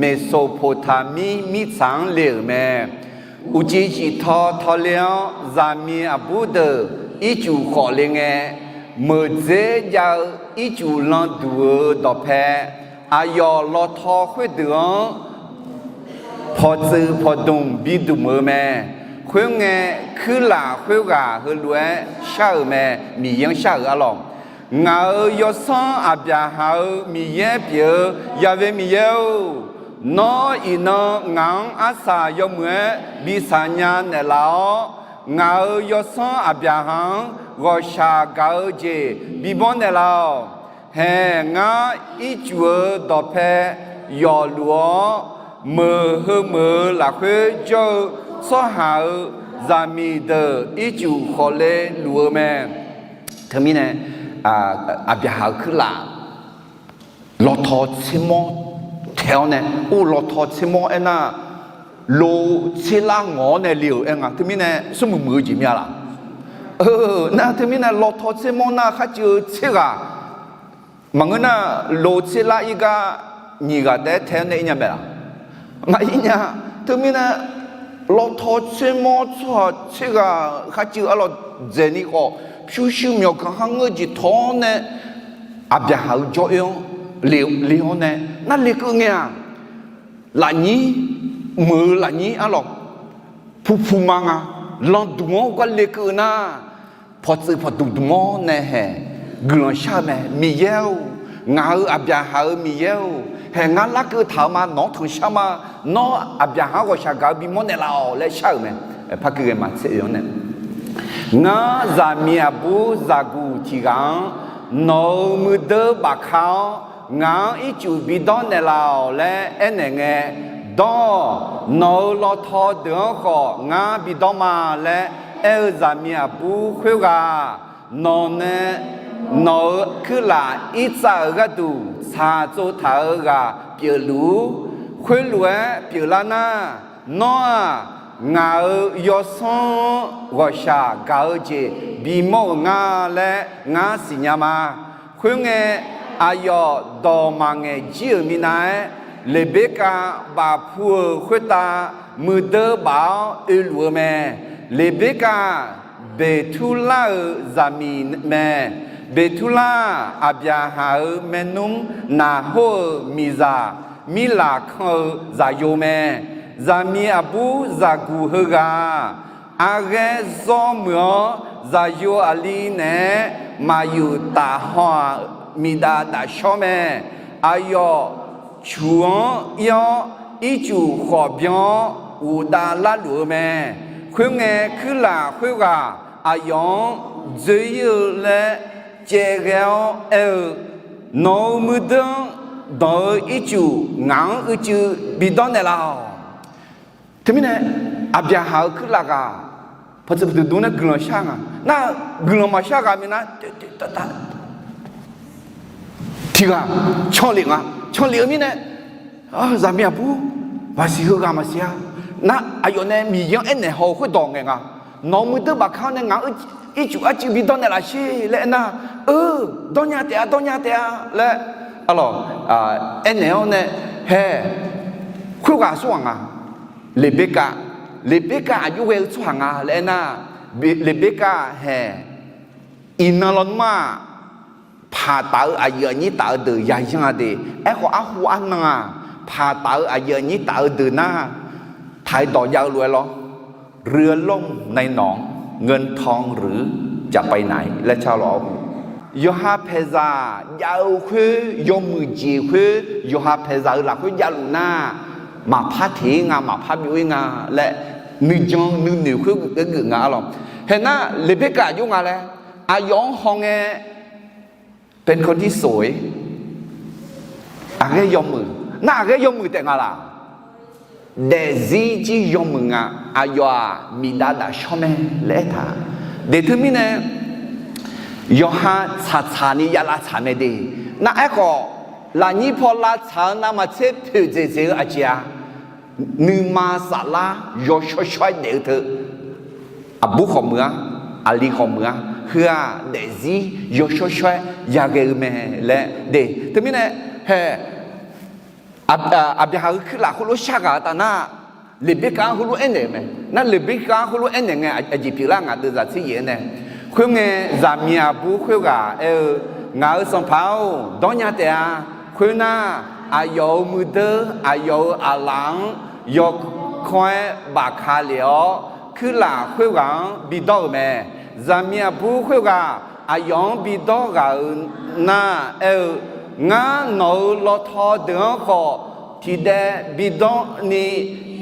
Meqsoqpoqtaqmir mirtsaq-anr le-euq mae. Uqcif ciftaw tawle-awr, zaqmiq aqbur deuq ircuf khawf le ngae, meuqdzer jav-eu ircuf landuq-euq dawqpae aqyawf lawtaw khoerdeuq-anr pawqtsuif pawqdmq bidmq-eu mae. Khoerngae, kuirlaf khoerghaq heulof-aer shar-euq mae, Miqyaer-anr shar-euq arlawq. Ngaq-euq yawsanr Aqbyaqhaq-euq Miqyaer pyeuf-eu Ya've Miqyaer-or, nawr iqnan ngaq-anr arsaq yawmuiq-aer bi saqnya naeqlaf-awr, ngaq-euq yawsanr Aqbyaqhaq-anr ghawqshaq gaq-eu jeq bibawr naeqlaf-awq. Haeq, ngar ircuf-eu dawqpae yawfluf-awr, meuq heu meuq-eu lafkhoer jawr-eu tsawrhaq-euq zaqmiq deuq ircuf khawf le luf-eu mae. Teumirnae, Aqbyaqhaq-euq kuirlaf lawtaw tsermawr taeq-awr nae, or lawtaw tsermawr aernar, lo tserlar ngawq-awr nae le-euq aer nga. Teumirnae smrmuiq muiq-eu jeq mir-a laq? Nar teumirnae lawtaw tsermawr nar kharcuiv-eu tser ghaq maqngeur nar, lo tserlar ir gar nyiq ghaq taef-aer tae-awr nae ir nya mae laq? Maqir nya. Teumirnae lawtaw tsermawr tsawrhaq tser ghaq kharcuiv arlawq dzaeqni khawf, pyurshuir myawqganq kharngeur jeq tawq-awr nae Aqbyaqhaq-euq jawr oer-anr le-awr nae nar lekeuv ngae-aq, lafnyir, meuq-eu lafnyir arlawq puqpuq ma nga. Landuq-anr gar lekeuv-eu nar, pawqtsuif pawqdmq dmq-awr nae haeq guiqlanq shar-eu mae. Miqyaer-or, ngaq-euq Aqbyaqhaq-euq Miqyaer-or, haeq ngar larkeuv taq-eu ma. Nawq-anr tanqshar ma. Nawr Aqbyaqhaq-anr ghawqshaq gaq-eu bimawr naeqlaf-awq laer shar-euq mae. Par keuv ghae ma tser oe-anr nae, ngar zaqmiq aqbur zaqguq tiq ghaq-anr nawq-euq muirdeuv bafka-awr, ngaq-anr ircuf bidawr naeqlaf-awq laer aernaeq ngae, dawr-awq. Nawq-euq lawtaw deuq-anr khawf ngar bidawr ma laer aer-eu zaqmiq aqbur khoerghaq, nawq nae nawq-euq kuirlaf irtsav-euq gharduq tsaqtsov taq-eu ghaq pyeufluf-ur. Khoerlof-aer pyeuflar nar, nawr-aq, ngaq-euq yawsanr-anr ghawqshaq gaq-eu jeq bimawr-euq nga laer ngar siqnya ma. Khoerngae, aqyawf dawq maqngaeq jir-euq minav-aer, Leqberkav bafpu-euq khoertav muirdeuv baf-awr oeluf-eu mae. Leqberkav-aq, Beqturlar-euq zaqmiq mae. Beqturlar-aq, Aqbyaqhaq-euq maernmr Naqhor-euq miqzaq Mirlaq kan-eu zaqyo mae. Zaqmiq aqbur zaqguq heughaq-aq, arghaer zawr muiq-awr, zaqyo aqli naeq-aer maqyuf taf haw-aq, miqdav dafshawr mae. Aqyawf cuq-anr ir-awr, ircuf khawf byan-awr, ghofdav larluf-eu mae. Khoerngae, kuirlaf khoerghaq aqyawf-anr dzoer-ir-eu laer caevghae-awr aer-eu, nawq-euq muirdeuv-anr danq-eu ircuf ngaq-anr uicuiv bidawr naeqlaf-awq. Teumirnae, Aqbyaqhaq-euq kuirlaf ghaq pawqtsuif pawqdmq dmq nae guiqlanq shar nga. Nar, guiqlanq maqshar ghaq minav, toeq toeq tav tav, tiqghaq canlef nga. Canlef-eu mirnae, zaqmiq aqbur, maqsiq heughaq maqsiq-a. Nar aqyawf nae Miqyaer-anr aernaeq haw-eu khoerdawq ngaeq nga. Nawq-euq muiqdeuq bafkar-anr nae ngaq-euq ircuf arcuiv bidawr naeqlaf sher laer aernar, eu, dawrnya taef-a, dawrnya taef-a laer, arlawq, aernaeq-awr nae, hae, khoerghaq tsawrhaq nga. Leqberkav, Leqberkav aqjox ghae-eu tsawrhaq nga laer aernar, Leqberkav hae, iqnan lawnmr-aq, paq taf-eu aqyuif aqnyir taf-eu deuq yayanr-a de. Aerkhawf, arhu arnan-aq, paq taf-eu aqyuif aqnyir taf-eu deuq nar, taq-aer dawq jav-eu lof-aer lawr, เรือล่มในหนอง เงินทองหรือจะไปไหน laer car lawr-awr, yawqha paeqzaq jav-eu khoer, yawmuiq jeq khoer, yawqha paeqzaq-euq lafkhoer javluf nar, maqpar teq-ir nga, maqpar byov-ir nga laer, nuijan nuinoeq khoer geuf-aer geuf nga, arlawq. Hae nar, Leqberkav aqjox nga laer, aqyawf-anr hawngae, Pentecost sof-ir, aqghaer yawmuiq, nar aqghaer yawmuiq taef nga laq? Daefzir jir yawmuiq nga. Aqyawf-aq, miqdav dafshawr mae laer aertaq. Deq teumirnae, yawqha tsaqtsaq ni ya lavtsaq mae de. Nar aerkhawf, lafnyir paw lavtsaq-eu navmaqtser poeqdzaeq dzaeq-eu aqjeq-a, nuima saflar yawshawr shawr-aer daef-eu teu, aqbur khawf muiq-a, aqli khawf muiq-a, heu-aq daefzir yawshawr shawr-aer yaghae-eu mae laer de. Teumirnae, hae, Aqbyaqhaq-euq kuirlaf khoerlof sharghaq-eu taf nar, Leqberkav-anr heulof aernaeq-eu mae. Nar Leqberkav-anr heulof aernaeq ngae, aqjeq pyeuflar ngaq deuvzaq tser yaef-aer nae, khoerngae, zaqmiq aqbur khoerghaq aer-eu, ngaq-euq sanqpaq-or, dawrnya taef-a. Khoernar, aqyawf-euq muiqdeuq, aqyawf-euq aqlaf-anr yawkawr-aer bafka lef-awr, kuirlaf khoerghaq-anr bidawr-euq mae. Zaqmiq aqbur khoerghaq aqyawf-anr bidawr ghaq-euq nar aer-eu, ngar nawq-euq lawtaw deuq-anr khawf tiqdaev bidawr ni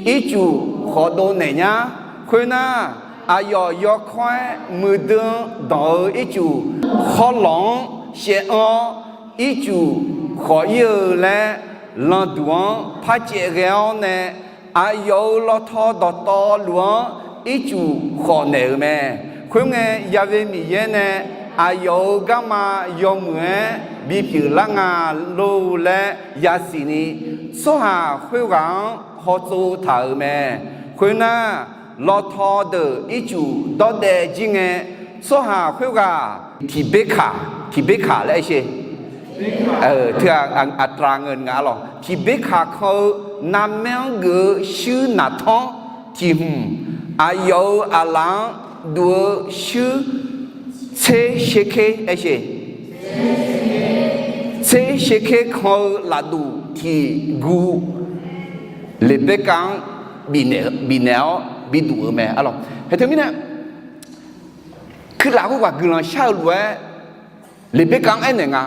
ircuf khawf dov naeq nyar. Khoernar, aqyawf yawkawr-aer muiqdui-anr danq-eu ircuf khawrlawq-anr shaev anr-awr, ircuf khawf ir-eu laer, landuq-anr par caev ghae-awr nae, aqyawf-euq lawtaw dawqtawvluf-anr ircuf khawf naeq-euq mae. Khoerngae, Ya'we Miqyaer nae aqyawf-euq garma yawmuiq-aer bipyeuf lar nga lor laer yasiq ni, tsawrhaq khoerghaq-anr hawtsov taq-euq mae. Khoernar, lawtaw deuq ircuf dawrdaev jir ngae, tsawrhaq khoerghaq tiqberkaq, tiqberkaq laer aer sher. Teu-aq, aqtaq ngeur nga lawq. Tiqberkaq kan-eu narmaer-anr geuf-eu shuir naqtanr tiq hmq, aqyawf-euq aqlaf-anr duq-eu shuir tser sherker aer sher. Tser sherker kan-eu lafduq tiq gu Leqberkav-anr bifnaeq-awr biduq-eu mae, arlawq. Hae teumirnae, kuirlaf khoerghaq guiqlanq shar-eu lof-aer, Leqberkav-anr aernaeq nga,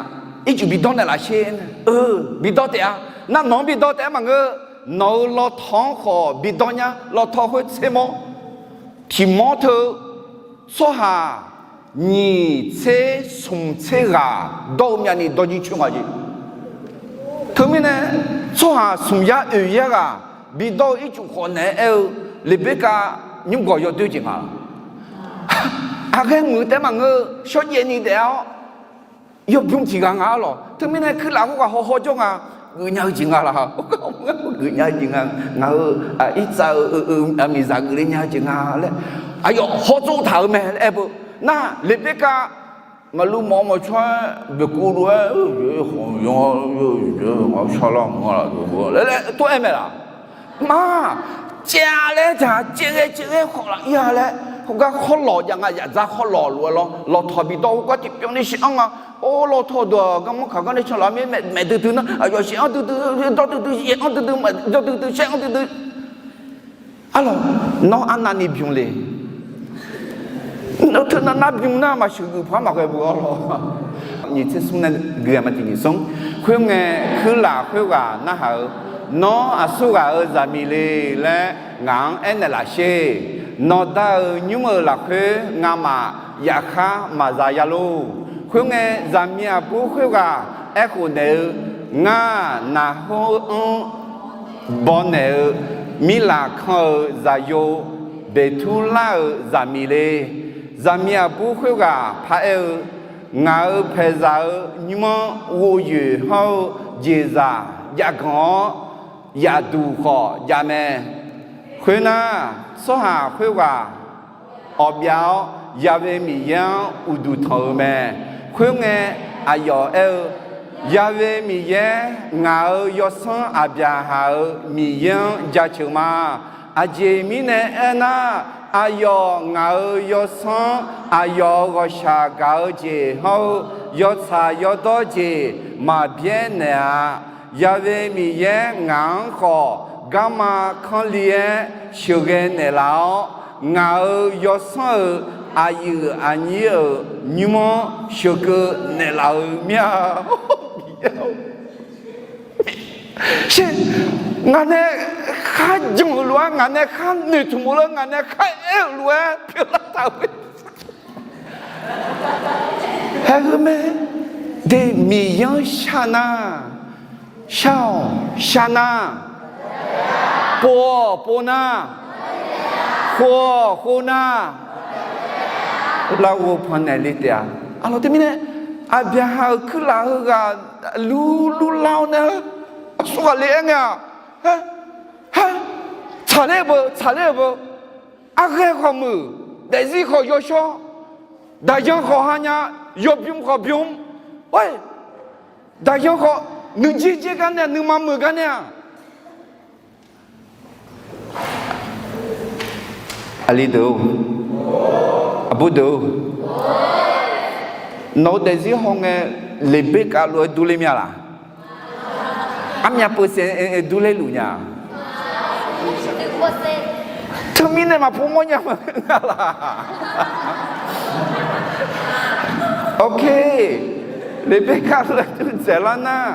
ircuf bidawr naeqlaf sher, eu, bidawr taef-a. Nar nawq-anr bidawr taef-aer maqngeur, nawq-euq lawtaw-anr khawf bidawr nyar. Lawtaw khoer tser mawr, tiq mawr teu tsawrhaq nyiq tser smq tser ghaq dawr-eu myavni dawrjir coer nga jeq. Teumirnae, tsawrhaq smq yar oeq yar ghaq bidawr-eu ircuf khawf naeq-aer aer-eu, Leqberkav nymrgawq yawdoer jeq nga. Aqghaer muiq-eu taef-aer maqngeur, shawrjaev ni daef-awr yawbymr tiq ghaq nga, arlawq. Teumirnae kuirlaf khoerghaq hawhaw jawr nga, geufnya-eu jeq nga laq? Geufnya-eu jeq nga. Ngaq-euq irtsav-eu miqzaq geufle nya-eu jeq nga laer, aqyawf hawtsov taq-euq mae laer aer beu. Nar Leqberkav maqluv mawf-eu maqcaw-aer boeqkuv lof-aer, ngaq-euq sharlar mq-a laf laer tov-aer mae laq? Maq, caev-a laer dzaq, caev ghae caev ghae khawf laf ir-a laer, hawgar khawrlawq jav nga, yadzar khawrlawq lof-aer lawr, lawtaw bidawr hawgar tiqpyawv ni shaev-anr nga. Or, lawtaw deuq-aq, garmanr kaq gar nae canlaf mir, maeq duidui nar, aqyawf shaev-anr duidui, dawr duidui, yaeq-anr duidui, dawr duidui, shaev-anr duidui. Arlawq, nawr arnavni bymq le. Nawr teunav nar bymq nar maqsheuq geuf paq-aer maqghae beu arlawq. Nyiq tser smr nae gui-a ma tiq nyiq smr. Khoerngae, kuirlaf khoerghaq narhaq-eu, nawr aqsurghaq-euq zaqmiq le laer ngaq-anr aernaeq laf sher. Nawqda-euq nymr-euq lafkhoer ngamaf yafkhar maqza ya lor. Khoerngae, zaqmiq aqbur khoerghaq aerkhof naeq-eu, ngar naqhor-anr bawnaeq-eu mirlaf kan-euq zaqyo Beqturlar-euq zaqmiq le. Zaqmiq aqbur khoerghaq paraer-eu, Ngaq-euq paeqzaq-euq nymr-anr ghofyoeq hawr-eu jeqzaq jav ganq-awr, yaqduq khawf jav mae. Khoernar, tsawrhaq khoerghaq awqbyav-awr, Ya'we Miqyaer-anr uqduq tanq-eu mae. Khoerngae, aqyawf aer-eu, Ya'we Miqyaer, ngaq-euq yawsanr Aqbyaqhaq-euq Miqyaer-anr jaceuq ma. Aqjeq mirnae aernar, aqyawf ngaq-euq yawsanr, aqyawf-euq ghawqshaq gaq-eu jeq hawr-eu yawtsaq yawdawr jeq maqbyaer naeq-a. Ya'we Miqyaer ngaq-anr khawf garma kanr li-aer sheuqghae naeqlaf-awr, ngaq-euq yawsanr-euq aqyuif aqnyir-euq nymr-anr sheuqkeuv naeqlaf-eu mir-a. Sher, ngaq nae kharjan-euq lof-aer, ngaq nae khar noeqtmq-eu lof-aer, ngaq nae khar aer-euq lof-aer pyeuflar taq-eu. Haeq heu mae. De, Miqyaer-anr shar nar, shar-awq, shar nar, pov-awq, pov nar, khov-awq, khov nar, larghov pannaeq le taef-a. Aqlawq teumirnae, Aqbyaqhaq-euq kuirlaf heughaq lur lur lar-awr nae, aqsur ghaq le-aer ngae-aq, tsaqler-eu beu, tsaqler-euq beu, arghaer khawf muiq, daefzir khawf yawshawr, daqyan khawf hanya, yawbym khawf bym, oe, daqyan khawf nuijer jer gar nae, nuima meuq gar nae-aq, aqli deuq-or, aqbur deuq-or, nawq-eu daefzir hawngae, Leqberkav lof-aer durler mya laq? Armyav peusaef durler luf nya? Teumirnae maqpov mawrnya ma nga laq? Ok, Leqberkav lof-aer dur dzaeqlar nar,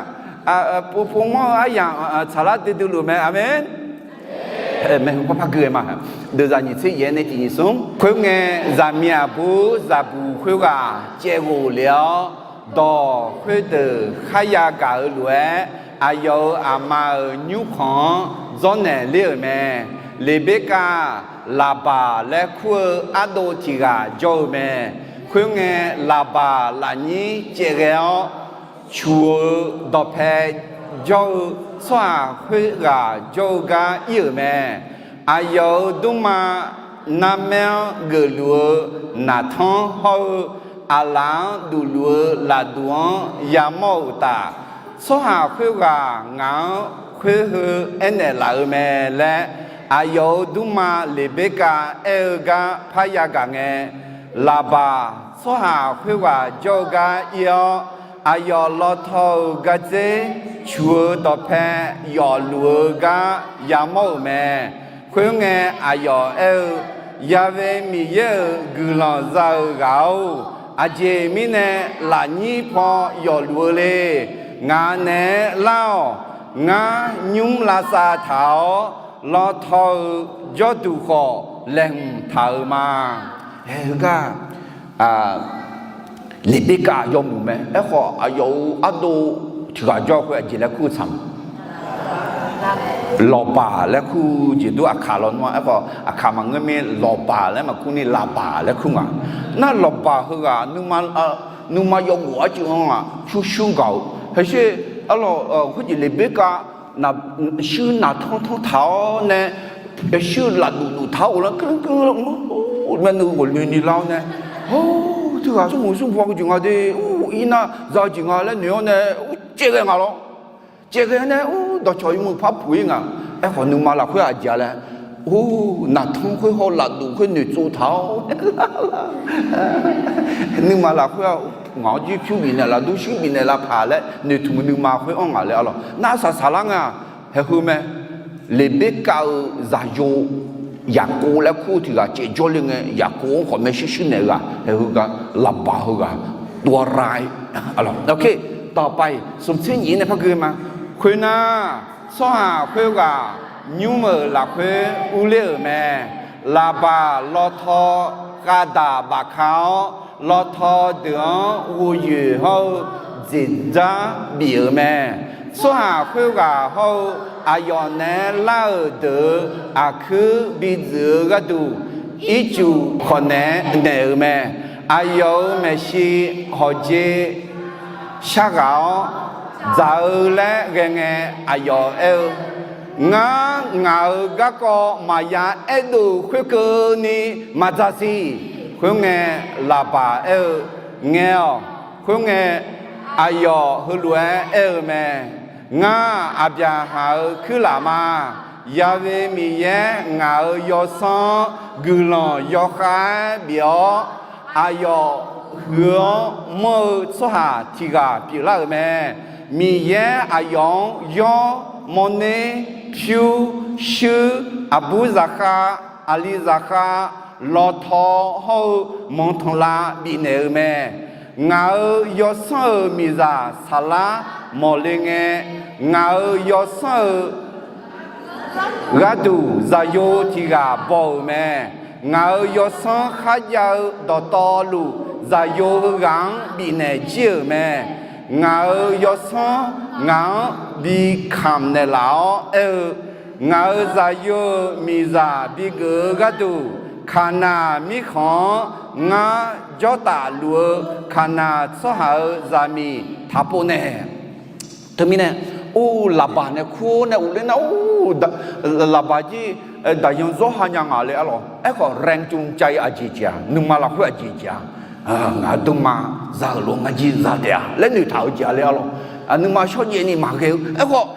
pov pov mawr-eu aryamq tsaqlar duidui luf mae. Aqmeq. Maeqhu par par gui-aer ma. Deuqzaq nyiq tser yaef nae tiq nyiq smr. Khoerngae, zaqmiq aqbur zaqbuq khoerghaq caevghof lef-awr, dawq khoerdeuq kharya gaq-eu lof-aer, aqyawf-euq aqma-euq nymrkhanq-anr dzawrnaeq ler-euq mae. Leqberkav Laqbaq laer kur-eu ardov tiq ghaq jawr-eu mae. Khoerngae, Laqbaq lafnyir caevghae-awr, cuq-eu dawqpae jawr-eu tsawrhaq khoerghaq jawr-eu gar ir-euq mae. Aqyawf-euq dmrma narmaer-anr geufluf-eu naqtanr hawr-eu, aqlaf-anr dufluf-eu lafduq-anr yamawr-euq uqtaf, tsawrhaq khoerghaq ngaq-anr khoer heu aernaeq laf-eu mae laer, aqyawf-euq dmrma Leqberkav aer-eu gar parya gaq ngae, Laqbaq tsawrhaq khoerghaq jawr-eu gar ir-awr, aqyawf lawtaw-euq gardzer cuq-eu dawqpae yawfluf-eu gar yamawr-euq mae. Khoerngae, aqyawf aer-eu, Ya'we Miqyaer-euq guiqlanq za-eu ghaq-or, aqjeq mirnae lafnyir paw yawfluf-eu le. Ngaq naeq-aer lar-awq. Ngar nymr lavsav taq-awr, lawtaw-eu jawrduq khawf laeqhmq taq-euq ma. Haeq heugar Leqberkav yawmuiq mae. Aerkhawf, aqyawf-euq ardov tiq ghaq jawr-eu khoer aqjeq laer kur-eu tsaq ma? Lawqbaq laer kur-eu jeq dur aqkaq lawnmr-a. Aerkhawf, aqkaq maqngeur mir, Lawqbaq laer maqkur ni, Laqbaq laer kur nga. Nar Lawqbaq heughaq nuima yawghof arcuiv-anr-aq, pyurshuir gaq-eu. Haeqsher, arlawq, khoerjeq Leqberkav shuir naqtanr tanr taq-awr nae, shuir lafduf duf taq-awr ghoflar keuv keuv-awr, ma nuiv ghofle ni lar-awr nae, hawr, teughaq smrmuiq smrbaw-eu jeq nga de, or, irnar za-eu jeq nga laer noeq-awr nae, or, caevghae nga lawr. Caevghae nae, or, dawqcawq yawmuiq par puq-ir nga. Aerkhawf, nuima lafkhoer aqjeq-a laer, or, naqtanr khoer hawr lafduf khoer noeqtsov taq-awr, nuima lafkhoer-aq, ngaq-anr jir pyur bifnaeq laf, dur shuir bifnaeq lavpaq laer noeqtmq-eu nuima khoer-anr ngaq laer arlawq. Nar saq saqlar nga, haeq heu mae. Leqberkav-euq zaqyo Yaqkov laer kur-eu tiq ghaq caevjawr le ngae, Yaqkov-anr khawf maershuir shuir naeq-eu ghaq, haeq heugar Laqbaq heughaq dovra-ir. Dawqpae smq tser nyiq nae par gui ma. Khoernar, tsawrhaq khoerghaq nymr-euq lafkhoer urler-euq mae. Laqbaq lawtaw khavdaq bafka-awr, lawtaw deuq-anr ghofyoeq hawr-eu jeqdzar bif-euq mae. Tsawrhaq khoerghaq hawr-eu aqyawf naeq-aer lar-euq deuq-euq aqkuir bidzuif-eu gharduq, ircuf khawf naeq-aer naeq-euq mae. Aqyawf-euq maeqshi hawqjeq sharghaq-awr dzaq-eu laer ghae ngae, aqyawf aer-eu, Ngar ngaq-euq garkawv maqya aerdov khoerkeuvni maqdzaq siq. Khoerngae, Laqbaq aer-eu, Ngae-awq. Khoerngae, aqyawf heulof-aer aer-eu mae. Ngar, Aqbyaqhaq-euq kuirlaf ma. Ya've Miqyaer ngaq-euq yawsanr-anr guiqlanq yawkhav-aer bif-awr, aqyawf huiq-anr manr-eu tsawrhaq tiq ghaq pyeuflar-euq mae. Miqyaer aqyawf-anr yawr, mawrner, pyur, shuir, aqbur zaqkhav, aqli zaqkhav, lawtaw hawr-eu manqtanqlav bifnaeq-eu mae. Ngaq-euq yawsanr-euq miqzaq saflar mawqle ngae, ngaq-euq yawsanr-euq gharduq zaqyo tiq ghaq baw-euq mae. Ngaq-euq yawsanr kharjav-eu dawqtawvluf, zaqyo heughaq-anr bifnaeq jir-euq mae. Ngaq-euq yawsanr ngaq-anr bi kamq naeqlaf-awr aer-eu, Ngaq-euq zaqyo-euq miqzaq bigeuf-eu gharduq, Kaqnaq mirkhanq-anr ngar jawrtaf luf-eu Kaqnaq tsawrhaq-euq zaqmiq taqpov nae. Teumirnae, or, Laqbaq nae kur-awr nae uvler nar, or, Laqbaq jir daqyan zawr ha nya nga laer arlawq. Aerkhawf, แรงจูงใจ aqjeq jeq-aq, nuima lafkhoer aqjeq jeq-aq, ngaq-euq dmrma za-euq lof ngar jir za taef-a laer noeqtaq-eu jeq-a laer arlawq. Nuima shawrjaev ni maqghae-eu aerkhawf,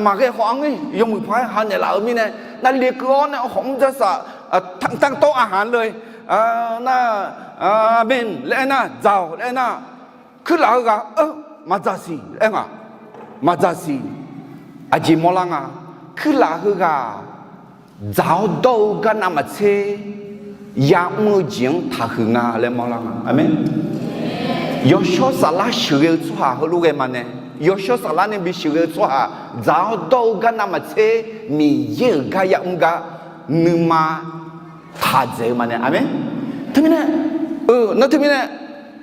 maqghae khawf arngeur yawmuiq paq-aer ha naeqlaf-eu mirnae, navle keuv-awr nae khawf mr dzarsaq, tanqtawr aqhaq le, nar, aqmeq laer aernar, dzaq-awq laer aernar, kuirlaf heughaq-eu maqdzaq siq laer nga, maqdzaq siq. Aqjeq mawrlar nga, kuirlaf heughaq dzaq-awr dawr-eu gar navmaqtser ya'mr-eu jeq-anr taqhuiq nga laer mawrlar nga. Aqmeq. Yawshawr saflar sheuqghae-eu tsawrhaq heulof ghae ma nae, yawshawr saflar nae bi sheuqghae-eu tsawrhaq dzaq-awr dawr-eu gar navmaqtser Miqyaer-euq gar ya'mr gar nuima taq dzaeq-eu ma nae. Aqmeq. Teumirnae, nar teumirnae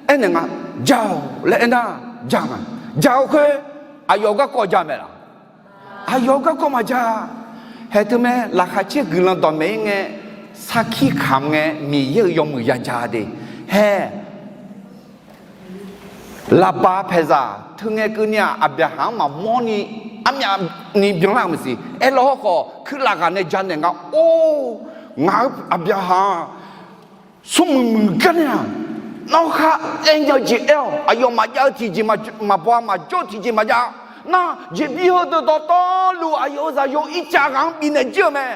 aernaeq nga, ja-awq laer aernar, ja nga. Ja-eu khoer aqyawf-euq garkawv ja mae laq? Aqyawf-euq garkawv maqja. Haeq teumae laqkhaq caer guiqlanq dawqmaeq-ir ngae, sarkir kamq ngae, Miqyaer-euq yawmuiq ya ja de. Haeq, Laqbaq paeqzaq teu ngae keuvni-aq, Aqbyaqhaq-anr maqmawr ni armyavni byanlar-euq maqsiq. Aerlawr hawrkhawf, kuirlaf ghaq nae janaeq nga, or, ngaq-euq Aqbyaqhaq-aq, smrmuiq muiq gar nae-aq, nawr khar aer nya-eu jeq aer-awq. Aqyawfmaf jav-eu tiqjeq maqbaw-a, maqjawr-eu tiqjeq maqjav-a. Nar, jeqbir heudeuq dawqtawvluf aqyawf-euq zaqyo ircav ghaq-anr bifnaeq jir-euq mae.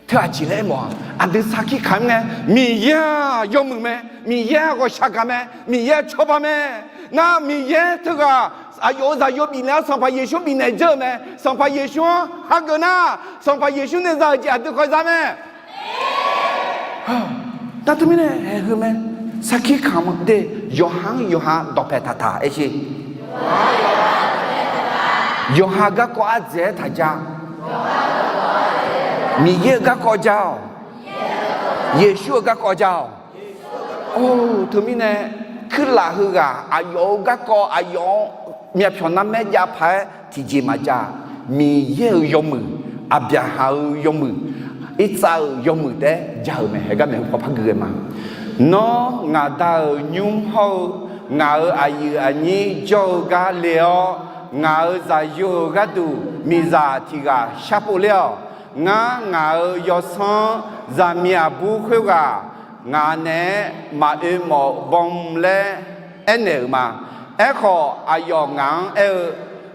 Teu aqjeq laer aermawf-aq, aqdui sarkir kamq-ir ngae, Miqyaer-aq yawmuiq mae, Miqyaer-aq ghawqshaq gaq mae, Miqyaer-aq cawba mae. Nar Miqyaer teughaq aqyawf-euq zaqyo bifnaeq-awr Sanqpaq Yeqsur bifnaeq dzeur-eu mae. Sanqpaq Yeqsur-anr hageuf nar, Sanqpaq Yeqsur nae za-euq jeq aqdui kawv za mae. Nar teumirnae haeq heu mae, sarkir kamq de, yawqha-anr yawqha dawqpaeq taqtaq aer sher. Yawqha garkawv ardzaeq-aer taqja. Miqyaer-euq garkawv ja-awq. Yeqsur-euq garkawv ja-awq. Or, teumirnae kuirlaf heughaq aqyawf-euq garkawv aqyawf-anr myavpyawq narmaer jav paq-aer tiqjeq maqjav. Miqyaer-euq yawmuiq, Aqbyaqhaq-euq yawmuiq, Irtsav-euq yawmuiq taef-aer ja-euq mae. Haeq gar maeq-eu paw par gui ghae ma. Nawr ngaq Da-euq nymr hawr-eu ngaq-euq aqyuif aqnyir jawr-eu gar le-awr, ngaq-euq zaqyo-euq gharduq miqzaq tiq ghaq sharpov ler-awq. Ngar ngaq-euq yawsanr zaqmiq aqbur khoerghaq ngaq naeq-aer maqoe mawf baw laer aernaeq-euq ma. Aerkhawf, aqyawf ngaq-anr aer-eu,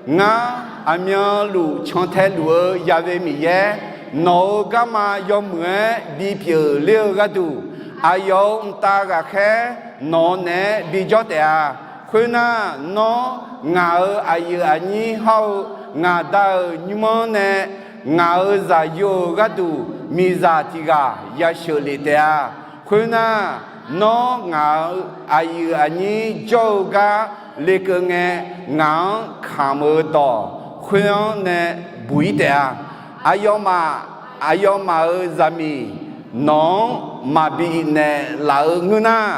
Ngar aqmyanluf cantae luf-eu Ya've Miqyaer, nawq-euq garma yawmuiq-aer bipyeuf ler-eu gharduq, aqyawf-euq mqtav ghaqkhaer nawq-eu naeq-aer bijawr taef-a. Khoernar, nawr ngaq-euq aqyuif aqnyir hawr-eu ngaq Da-euq nymr-anr nae ngaq-euq zaqyo-euq gharduq miqzaq tiq ghaq yasheuq lef taef-a. Khoernar, nawr ngaq-euq aqyuif aqnyir jawr-eu gar lekeuv ngae, ngaq-anr kamq-eu dawq khoer-anr nae buq-ir taef-a. Aqyawfmaf, aqyawfmaf-euq zaqmiq nawq-anr maqbi naeqlaf-eu ngeur nar,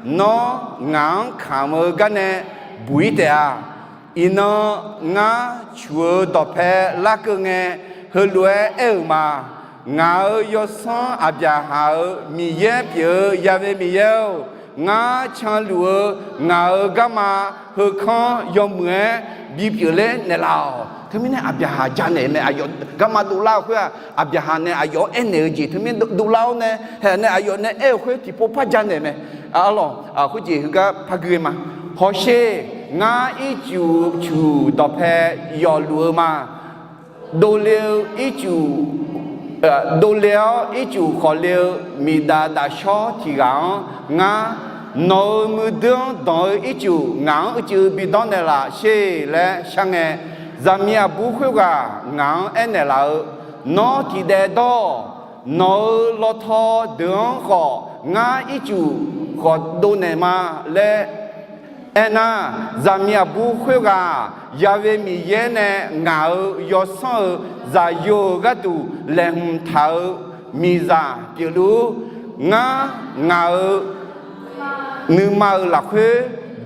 nawr ngaq-anr kamq-eu gar nae buq-ir taef-a. Iqnan ngar cuq-eu dawqpae larkeuv ngae, heulof-aer aer-euq ma. Ngaq-euq yawsanr Aqbyaqhaq-euq Miqyaer pyeuf-eu Ya've Miqyaer-or, Ngar canluf-eu ngaq-euq garma heukanr yawmuiq-aer bipyeuf ler naeqlaf-awq. Teumirnae Aqbyaqhaq janaeq mae. Aqyawf garma dovlar-eu khoer-aq, Aqbyaqhaq nae aqyawf-anr aernaeq-eu jeq teumirnae dovlar-awr nae, haeq nae aqyawf nae aer-eu khoer tiqpov par janaeq mae. Arlawq, khoerjeq heugar par gui-eu ma. Hawsher, ngar ircuf cuq dawqpae yawfluf-eu ma. Dovle-eu ircuf, dovle-awr ircuf khawf le-eu miqdaf dafshawr tiq ghaq-anr ngar, nawq-euq muiqdui-anr danq-eu ircuf ngaq-anr uicuiv bidawr naeqlaf sher laer shar ngae, zaqmiq aqbur khoerghaq ngaq-anr aernaeq laf-eu, Nawr tiqdaev dawr-awq. Nawq-euq lawtaw deuq-anr khawf ngar ircuf khawf dovnaeq ma laer aernar, zaqmiq aqbur khoerghaq Ya'we Miqyaer nae ngaq-euq yawsanr-euq zaqyo-euq gharduq laeqhmq taq-eu miqzaq pyeufluf-ur. Ngar ngaq-euq nuima-euq lafkhoer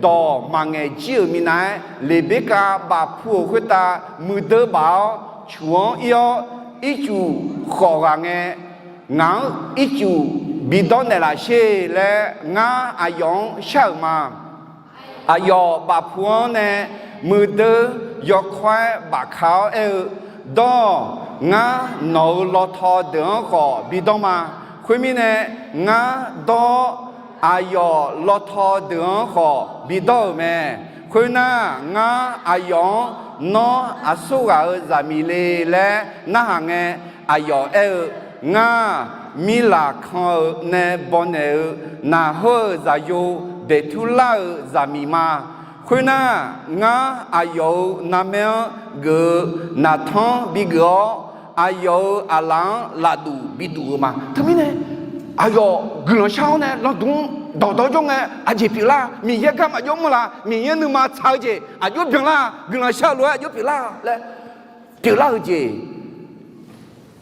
dawq maqngaeq jir-euq minav-aer, Leqberkav bafpu-euq khoertav muiqdui baf-awr cuq-anr ir-awr, ircuf khawf ghaq ngae, ngaq-anr ircuf bidawr naeqlaf sher laer ngar aqyawf-anr shar-euq ma. Aqyawf bafpu-anr nae muiqdui yawkawr-aer bafka-awr aer-eu, Dawr-awq. Ngar nawq-euq lawtaw deuq-anr khawf bidawr ma. Khoermirnae, ngar dawr-awr aqyawf lawtaw deuq-anr khawf bidawr-euq mae. Khoernar, ngar aqyawf-anr Nawr aqsur ghaq-euq zaqmiq le laer narhaq ngae, aqyawf aer-eu, Ngar, Mirlaqkan-eu nae bawnaeq-eu Naqhor-euq zaqyo Beqturlar-euq zaqmiq ma. Khoernar, ngar aqyawf-euq narmaer-anr geuf-eu naqtanr bigeuf-awr, aqyawf-euq aqlaf-anr lafduq biduf-eu ma. Teumirnae aqyawf guiqlanq shar-awr nae lanqdmr-anr dawqdawr jawr ngae, aqjeq pyeuflar, Miqyaer garma jawr mr la, Miqyaer nuima tsaq-eu jeq aqjox byanlar, guiqlanq shar-eu lof-aer aqjox pyeuflar laer pyeuflar-eu jeq,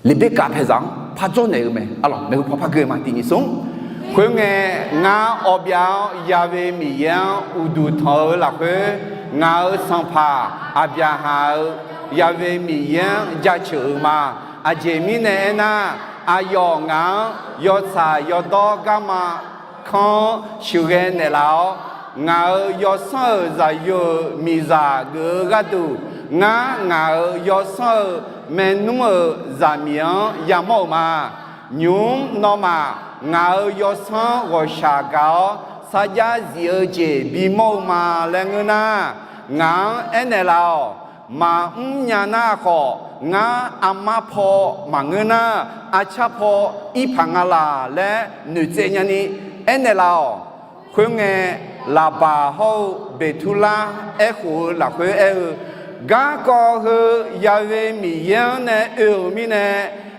Leqberkav paeqzaq-anr par dzawrnaeq-eu mae. Arlawq, maeqhu paw par gui-eu ma, tiq nyiq smr. Khoerngae, ngar awbyav-awr Ya'we Miqyaer-anr uqduq tanq-eu lafkhoer, ngaq-euq sanqpaq Aqbyaqhaq-euq Ya'we Miqyaer-anr jaceuq-euq ma. Aqjeq mirnae aernar, aqyawf ngaq-anr yawtsaq yawdawr garma kanr-anr sheuqghae naeqlaf-awr, ngaq-euq yawsanr-euq zaqyo-euq miqzaq geuf-eu gharduq, ngar ngaq-euq yawsanr-euq maernmr-euq zaqmiq-anr yamawr-euq ma. Nymq-mr nawmaf ngaq-euq yawsanr ghawqshaq gaq-awr sarjax zif-eu jeq bimawr-eu ma laer ngeur nar, ngaq-anr aernaeq laf-awq. Maqmr nya nar khawf, ngar armar paw maqngeur nar, arcar paw ir paq nga laq laer noeqtsaev nyani aernaeq laf-awq. Khoerngae, Laqbaq hawr-eu Beqturlar aerkhof-eu lafkhoer aer-eu, Garkawv heu Ya'we Miqyaer-anr nae oe-euq mirnae,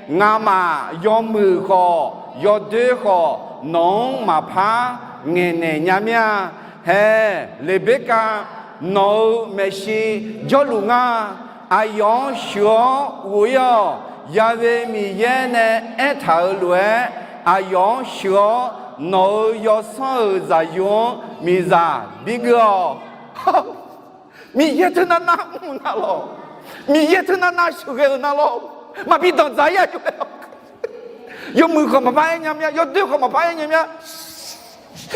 ngamaf yawmuiq khawf yawdoer khawf nawq-anr maqpar ngaeqnaeq nya mir-a. Hae, Leqberkav, nawq-euq maeqshi jawrluf ngar. Aqyawf-anr sheuq-awr ghof-ir-awq. Ya'we Miqyaer nae aertaq-euq lof-aer, aqyawf-anr sheuq-awr nawq-euq yawsanr-euq zaqyo-anr miqzaq bigeuf-awq. Miqyaer teunav nav mr-euq nar lawr, Miqyaer teunav nav sheuqghae-euq nar lawr, maqbi danqdzaq-ir-a jov-aer. Yawmuiq khawf maqpar aer nya mir-a, yawdoer khawf maqpar aer nya mir-a.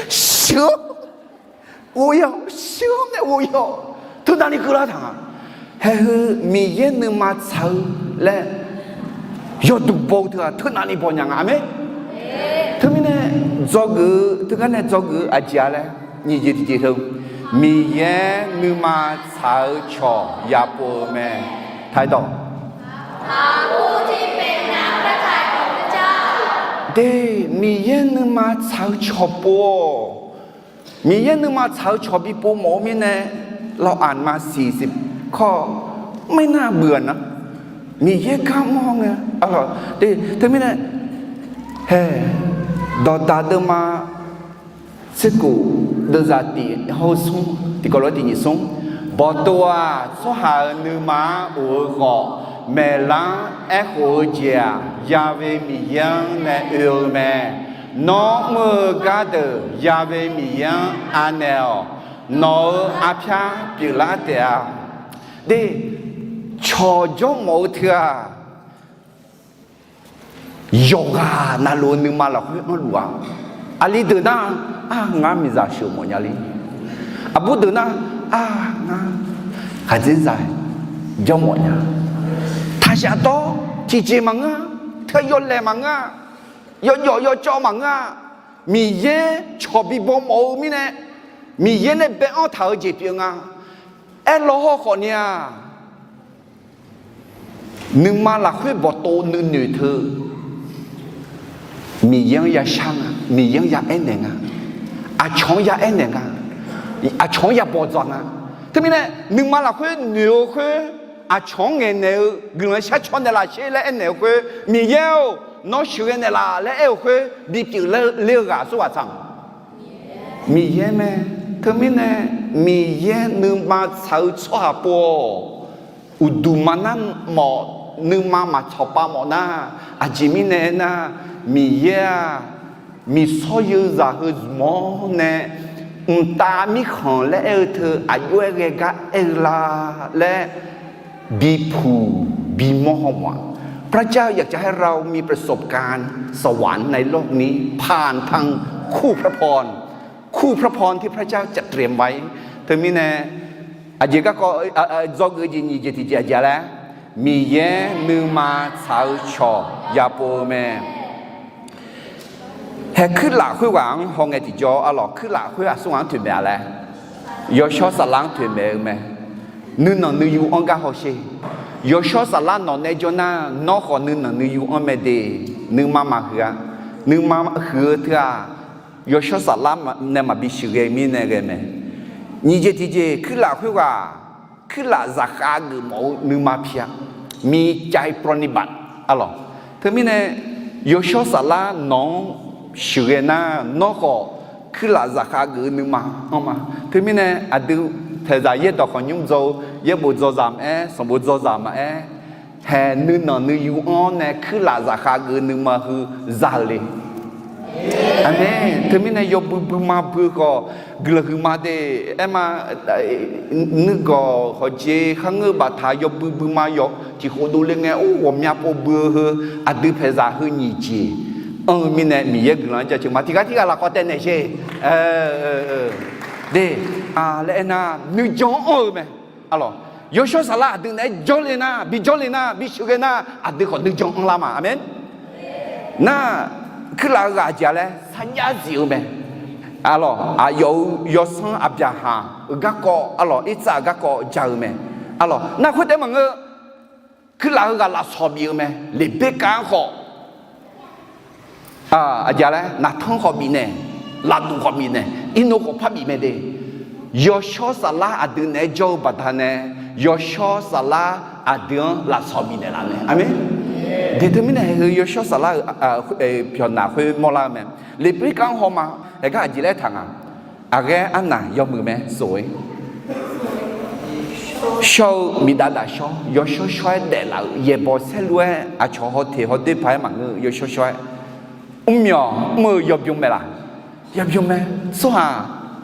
Sheuq-awr ghof-ir-awq, sheuq-awr nae ghof-ir-awq. Teunavni keuvlar taq nga. Haeq heu Miqyaer nuima tsaq-eu laer yawduq baw-eu teu-aq teunavni baw nya nga. Aqmeq. Teumirnae dzawgeuf-eu teugar nae dzawgeuf-eu aqjeq-a laer nyiq jeq tiqjeq teu, Miqyaer nuima tsaq-eu cawq yapov-eu mae. Taq-ir dawq. De, Miqyaer nuima tsaq-eu cawq pov-awq. Miqyaer nuima tsaq-eu cawq bipov mawf-eu mirnae, เราอ่านมา สี่สิบ ข้อ ไม่น่าเบื่อนะ Miqyaer gar mr-awr ngae, teumirnae, hae, dawqdaq deuvma tserkhof deuvzaq tiq hawr-eu smr, tiqkawv lof-aer tiq nyiq smr. Bawqtov-aq, tsawrhaq-euq nuima-anr of-eu khawf, maeqlar-anr aerkhof-eu jeq-aq, Ya'we Miqyaer-anr nae oe-eu mae. Nawr mr-eu gardeuq Ya'we Miqyaer-anr anaeq-awq. Nawq-euq arpyar pyeuflar taef-a. De, cawq jawr mawf-eu teu-aq, yawqghaq navluf-eu nuima lafkhoer anrluf-a. Aqli deuq nar, ar, ngar miqzaq sheuq mawf nya le. Aqbur deuq nar, ar, ngar khaqdzerzaq jawr mawf nya. Taqshaf dawr tiqjeq maqngeur, teu yawlaeq maqngeur-a, yawjawf yawcawv maqngeur-a. Miqyaer cawq bibaw mawf-eu mirnae, Miqyaer nae bae-anr taq-eu jeq pyeuf nga. Aerlaw haw khawf ni-aq, nuima lafkhoer bawqtov nuinoeq teu Miqyaer-anr yashar nga, Miqyaer-anr ya aernaeq nga, aqcawq-anr ya aernaeq nga, aqcawq-anr ya bawqdzaq nga. Teumirnae nuima lafkhoer noeq-eu khoer, aqcawq-anr ngaeqnaeq-eu guiqlanq shar caw naeqlaf sher laer aernaeq-eu khoer, Miqyaer-or, nawr sheuqghae naeqlaf laer aer-eu khoer bipyeuf ler-eu ghaq aqsurghaq tsaq-a? Miqyaer mae. Teumirnae Miqyaer nuima tsaq-eu tsawrhaq pov-awq. Uqduq maqnar mawf, nuima maqtsawq pav mawf nar, aqjeq mirnae aernar, Miqyaer-aq, miqsawr yeu zaq heu zmq-awr nae, mqtav mirkhanq laer aer-eu teu aqjox-aer ghae gar aer-eu la laer bipuq bimawr haw mawf-a. พระเจ้าอยากจะให้เรามีประสบการณ์สวรรค์ในโลกนี้ ผ่านทางคู่พระพร คู่พระพรที่พระเจ้าจัดเตรียมไว้ Teumirnae aqjeq garkawv dzawgeuf jeq nyiq jeq tiqjeq aqjeq laer, Miqyaer nuima tsaq-eu cawq yapov-eu mae. Hae kuirlaf khoerghaq-anr hawngae tiqjawr arlawq, kuirlaf khoer aqsur ghaq-anr toeqmaeq-a laer, yawshawr saflar-anr toeqmaeq-eu mae. Nuinanq nuiyu-anr gar hawsher. Yawshawr saflar nawq nae jawr nar, nawr khawf nuinanq nuiyu-anr mae de. Nuima maqhuiq-a. Nuima huiq-eu teu-aq, yawshawr saflar nae maqbi sheuqghae mirnae ghae mae. Nyiq jeq tiqjeq kuirlaf khoerghaq, kuirlaf zaqkhav geufmawf-eu nuima pi-a. มีใจปรนนิบัติ arlawq. Teumirnae yawshawr saflar nawq-anr sheuqghae nar, nawr khawf kuirlaf zaqkhav geuf-eu nuima anr ma. Teumirnae aqdui paeqzaq yaerdawq khawqnymr dzaw-eu, yaerbof dzaw zaq maqaer, sanqbof dzaw zaq maqaer, hae nuinanq nuiyu-anr nae kuirlaf zaqkhav geuf-eu nuima heu za-eu le. Aqmeq. Teumirnae yawbui buima bui-eu khawf, guiqlanq huiqma de. Aerma, nuigawq hawqjeq kharngeur baftaq yawbui buima yawf tiqkhof dovle ngae, or, ghawqmya pov bui-eu heu, aqdui paeqzaq heu nyiq jeq anr-eu mirnae Miqyaer guiqlanq-anr jaceuq ma. Tiqghaq tirghaq lafkawv taev naeq sher. De, laer aernar, nuijan-anr anr-eu mae. Arlawq, yawshawr saflar aqdui naeq-aer jawrle nar, bi jawrle nar, bi sheuqghae nar, aqdui khawf nuijan anrlar ma. Aqmeq. Nar, kuirlaf-eu ghaq jeq-a laer sarjax zif-eu mae. Arlawq, aqyawf-euq yawsanr Aqbyaqhaq-euq garkawv, arlawq, Irsaq-euq garkawv ja-eu mae. Arlawq, nar khoertaef maqngeur, kuirlaf-eu ghaq lafsawq bif-eu mae. Leqberkav-anr khawf aqjeq laer naqtanr khawf bifnaeq, lafduq khawf bifnaeq, irnov khawf par bif mae de. Yawshawr saflar aqdui naeq-aer jawr-eu baqdanae, yawshawr saflar aqdui-anr lafsawq bifnaeq laf mae. Aqmeq. De teumirnae hae heu yawshawr saflar-euq pyawqnaq khoer mawrlar-eu mae. Leqberkav-anr hawma, haegar aqjeq laer taq nga. Aqghaer arnaq yawmuiq mae sof-ir. Shawr-eu miqdav daf shawr, yawshawr shawr-aer daeflaf-euq yaeqbawq saerlu-aer aqcawq hawteq hawdoer paq-aer maqngeur-eu yawshawr shawr-aer, mrmyawq mr-eu yawbymr mae laf. Yawbymr mae. Tsawrhaq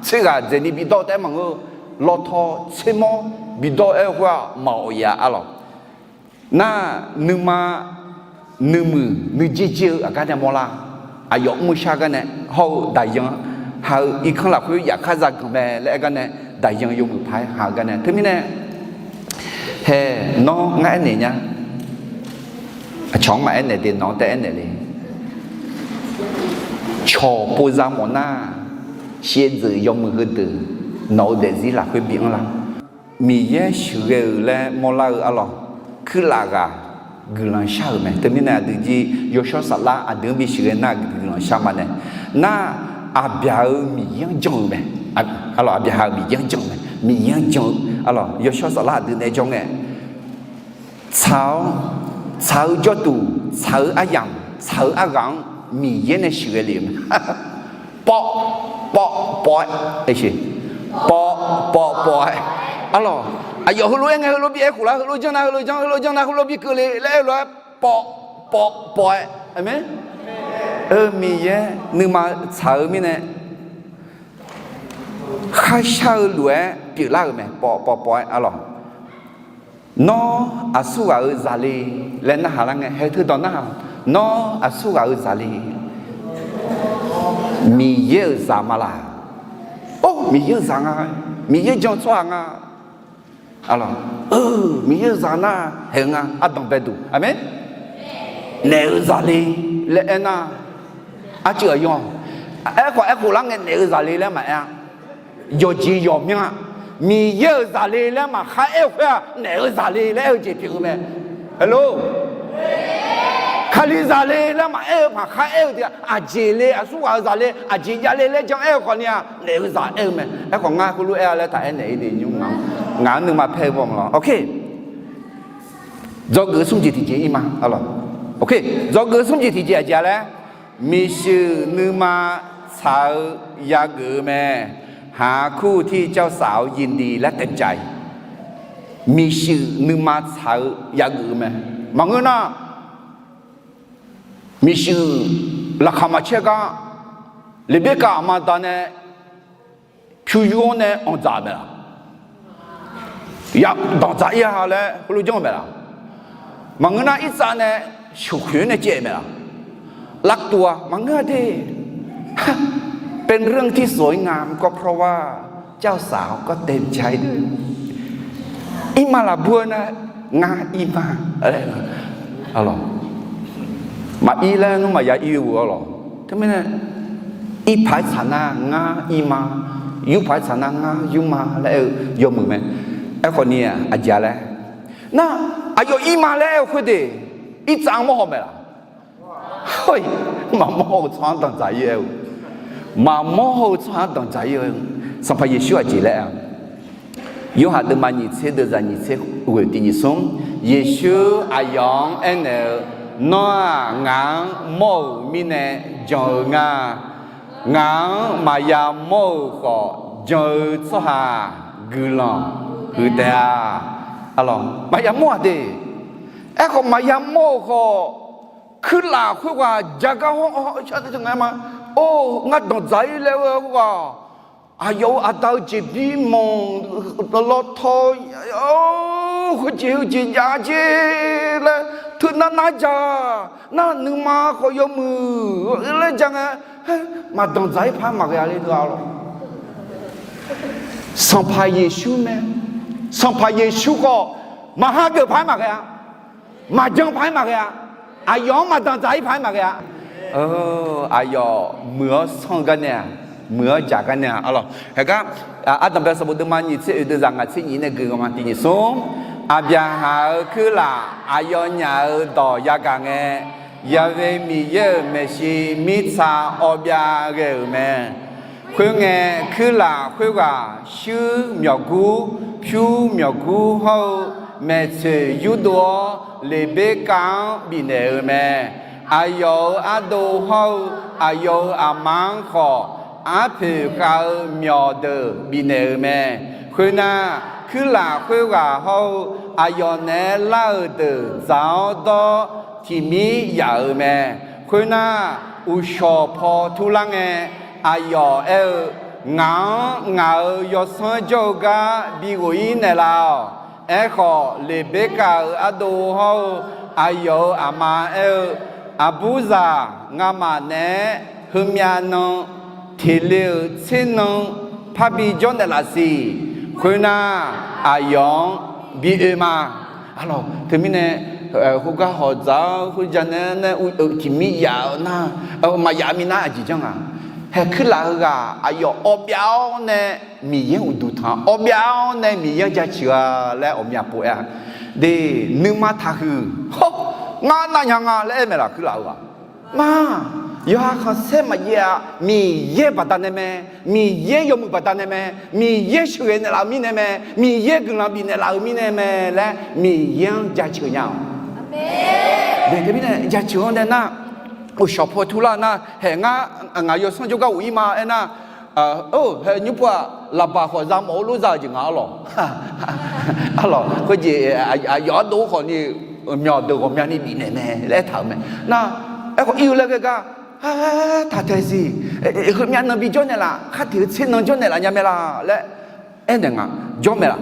tser ghaq dzaeqni bidawr taef-aer maqngeur-eu, lawtaw tsermawr bidawr-aer khoer-aq maqawq ya arlawq. Nar, nuima nuimuiq nuijer jer-eu aqgar nae mawrlar. Aqyawf mr-eu shar gar nae hawr-eu daqyan ha-eu irkanr lafkhoer yafkar zaganq mae laer aer gar nae, daqyan yawmuiq paq-aer ha-eu gar nae. Teumirnae, hae, nawr ngar aernaeq nya. Aqcawq-anr maqaer naeq de, nawq-anr taef aernaeq le. Cawq pov za mawf nar, shaevdzeuf yawmuiq heudeuq nawq-eu daefzir lafkhoer bi anrlar. Miqyaer sheuqghae-euq laer mawrlar-eu arlawq, kuirlaf ghaq guiqlanq shar-euq mae. Teumirnae aqdui jir yawshawr saflar aqdui-anr bi sheuqghae nar guiqlanq shar ma nae, nar, Aqbyaq-euq Miqyaer-anr jan-eu mae. Arlawq, Aqbyaqhaq-euq Miqyaer-anr jan-eu mae. Miqyaer-anr jan-eu arlawq, yawshawr saflar aqdui nae jawr ngae, tsaq-awr, tsaq-eu jawrduq, tsaq-eu aryamq, tsaq-eu arghaq-anr Miqyaer nae sheuqghae le-euq mae. Pawv, pawv, pawv-aer, pawv, pawv, pawv-aer. Arlawq, aqyawf heulof-aer ngae heulof bi aer khof lar, heulof janr nar heulof janr, heulof janr nar heulof bi keuvle laer aer-eu lof-aer, pawv, pawv, pawv-aer. Aqmeq. Miqyaer nuima tsaq-eu mirnae kharshar-eu lof-aer pyeuflar-euq mae. Pawv, pawv, pawv-aer arlawq. Nawr aqsurghaq-euq zaqle laer narhaq lar ngae, hae teu dawq narhaq. Nawr aqsurghaq-euq zaqle. Miqyaer-euq zaq ma laq? Or, Miqyaer-euq zaq nga. Miqyaer jan-eu tsawrhaq nga. Miqyaer-euq zaq nar haeq-eu nga. Ardanq baeduq. Aqmeq. Naef-eu zaqle laer aernar, arcuiv aqyawf, aerkhawf aerkhof lar ngae naef-eu zaqle laer maqaer-a. Yawqjeq yawqmyanr-a. Miqyaer-euq zaqle laer maqkhar aer-eu khoer-aq, naef-eu zaqle laer aer-eu jeq pyeuf-eu mae. Hello. Kali zaqle laer maqaer-eu maqkhar aer-eu jeq, aqjeq le, aqsur ghaq-eu zaqle, aqjeq javle laer jan aer-eu khawfni-aq, naef-eu zaq aer-eu mae. Aerkhawf ngar heulof aer-a laer taq aernaeq-ir de nymr ngaq-anr nuima paer-eu baw maqlawr. Ok. Dzawgeuf smr jeq tiqjeq ir ma. Ok. Dzawgeuf smr jeq tiqjeq aqjeq-a laer, miqshuif nuima tsaq-eu yageuf-eu mae. หาคู่ที่เจ้าสาวยินดีและเต็มใจ Miqshuif nuima tsaq-eu yageuf-eu mae. Maqngeur nar, miqshuif laqkhaq maqcaer gar, Leqberkav aqma da nae pyur yur-awr nae anqdzaq mae laq? Ya danqdzaq ir-a laer heulof janr-eu mae laq? Maqngeur nar irtsav nae sheuqkhoeq nae caev mae laq? Lavtuv-a maqngeur-a de. เป็นเรื่องที่สวยงามก็เพราะว่าเจ้าสาวก็เต็มใจ Irma laf bur-eu nar, ngar irma, maqir laer nmr maqya ir-eu-a lawq. Teumirnae, irpaq-aer tsaq nar ngar irma, yurpaq-aer tsaq nar ngar yurma laer aer-eu yawmuiq mae. Aerkhawfni aqjeq-a laer nar, aqyawf irma laer aer-eu khoer de, irtsav-anr mawr haw mae laq? Maqmawr-eu tsawrhaq-anr danqdzaq ir-eu, maqmawr-eu tsawrhaq-anr danqdzaq ir-eu, Sanqpaq Yeqsur aqjeq laer-a. Yorhaq deuvma nyiq tser deuvzaq nyiq tser ghoeq tiq nyiq smr, Yeqsur aqyawf-anr aernaeq-eu, Nawr-aq ngaq-anr mawr-euq mirnae jan-eu nga. Ngaq-anr maqya mawr-euq khawf jan-eu tsawrhaq guiqlanq huiq taef-a. Maqya mawr-aq de. Aerkhawf maqya mawr-euq khawf, kuirlaf khoerghaq jagar hawr-a, Or, ngar danqdzaq ir laer-eu khoerghaq, aqyawf-euq aqda-eu jeqbir manq lawtaw, khoerjeq heujeq jav jer laer teunar nar ja, nar nuima khawf yawmuiq laer ja ngae, maqdanqdzaq ir paq-aer maqghae-a le deuq-a lawq. Sanqpaq Yeqsur mae. Sanqpaq Yeqsur khawf, maqhageuf paq-aer maqghae-a. Maqjan paq-aer maqghae-a. Aqyawf-anr maqdanqdzaq ir paq-aer maqghae-a. Aqyawf muiq-awr sanr-eu gar nae-aq, muiq-awr jaq gar nae-aq, arlawq. Haegar, Ardanqbae sanqbof deuvma nyiq tser oeq deuvzaq ngaq tser nyiq nae gui-eu ma tiq nyiq smr. Aqbyaqhaq-euq kuirlaf aqyawfnyaf-euq dawq yagaq ngae, Yaqve Miqyaer-euq maeqshi mirtsa awbyav ghae-euq mae. Khoerngae, kuirlaf khoerghaq shuir myawqgur, pyur myawqgur hawr-eu maeqtsoeq yurdov-awr, Leqberkav-anr bifnaeq-euq mae. Aqyawf-euq ardov hawr-eu aqyawf-euq aqma-anr khawf, arpoeq khav-eu myawqdeuq bifnaeq-euq mae. Khoernar, kuirlaf khoerghaq hawr-eu aqyawf naeq-aer lar-euq deuq dzaq-awr dawr tiqmir yaf-euq mae. Khoernar, uqshawq paw turlar ngae, aqyawf aer-eu, Ngaq-anr ngaq-euq yawsanr jawr-eu gar bi ghof-ir naeqlaf-awq. Aerkhawf, Leqberkav-euq ardov hawr-eu aqyawf-euq aqma aer-eu, Aqburzaq, ngamaf naeq-aer heumyav nan teqle-euq tser nan parbi jawr naeqlaf siq. Khoernar, aqyawf-anr bi oe ma. Arlawq, teumirnae, khoergar hawq dzaq-awr khoerja nae nae tiqmir yaf-eu nar, maqyaf minav aqjeq janr nga. Haeq kuirlaf heughaq aqyawf awbyav-awr nae Miqyaer-anr uqduq tanq, awbyav-awr nae Miqyaer-anr jaceuq-a laer ghawqmya pov-aer-a. De, nuima taqhuiq, hawr, ngar navnya nga laer aer maeqlaf kuirlaf heughaq. Maq, yawqha khanqsaer maqjav-a, Miqyaer baqdanae mae, Miqyaer yawmuiq baqdanae mae, Miqyaer sheuqghae naeqlaf-euq mirnae mae, Miqyaer guiqlanq bifnaeq laf-euq mirnae mae laer Miqyaer-anr jaceuq nya-awq. Teumirnae jaceuq-anr nae nar, uqshawq paw turlar nar, haeq ngar, ngaq yawsanr jawrgar ghof-ir ma aernar, or, haeq nymr pov-aq, laqbaq khawf za mawf-eu lof za-euq jeq nga arlawq. Arlawq, khoerjeq aqyawf ardov khawfni myawqdeuq ghawqmyani bifnaeq mae laer aertaq-euq mae. Nar, aerkhawf ir-eu laer ghae gar, taq tae siq, heumyav nan bi jawr naeqlaf, khar tiq-eu tser nan jawr naeqlaf nya mae laq laer aernaeq nga. Jawr mae laq,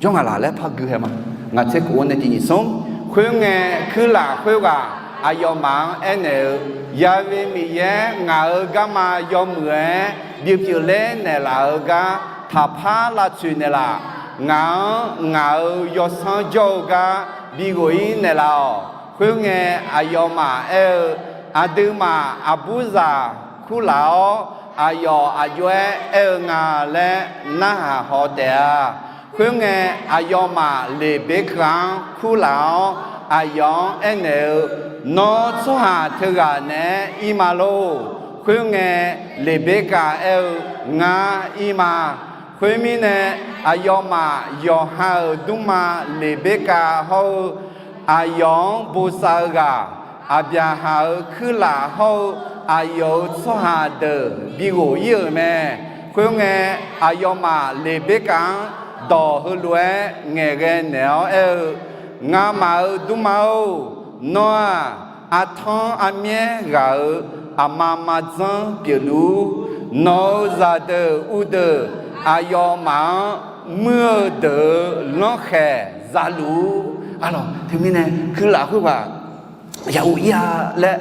jawr nga laq laer par gui hae ma. Ngaq tser khof-anr nae tiq nyiq smr. Khoerngae, kuirlaf khoerghaq aqyawfmaf-anr aernaeq-eu, Ya've Miqyaer ngaq-euq garma yawmuiq-aer bipyeuf ler naeqlaf-eu gar taqpar lavtsoeq naeqlaf. Ngaq-anr ngaq-euq yawsanr jawr-eu gar bighof-ir naeqlaf-awq. Khoerngae, aqyawfmaf aer-eu, Aqduimaf aqburzaq kurlaf-awr, aqyawf aqjox-aer aer-eu nga laer narhaq haw taef-a. Khoerngae, aqyawfmaf Leqberkaq-anr kurlaf-awr, aqyawf-anr aernaeq-eu, Nawr tsawrhaq teughaq naeq-aer ir ma lor. Khoerngae, Leqberkaq aer-eu, Ngar ir ma. Khoermirnae, aqyawfmaf yawqha-euq dmrma Leqberkaq hawr-eu, aqyawf-anr bosav-eu ghaq, Aqbyaqhaq-euq kuirlaf hawr-eu aqyawf-euq tsawrhaq deuq bighof-ir-euq mae. Khoerngae, aqyawfmaf Leqberkaq-anr dawq heulof-aer ngaeqghae naeq-awr aer-eu, Ngamaf-euq dmrma-or, nawr-aq, artanr armyaer ghaq-euq aqma maqdzanr pyeufluf-ur. Nawq-euq zaqdeuq uvdeuq aqyawfmaf-anr muir-eu deuq-euq lanrkhaeq zaluf-ur. Arlawq, teumirnae kuirlaf khoerghaq ya'uv ir-a laer,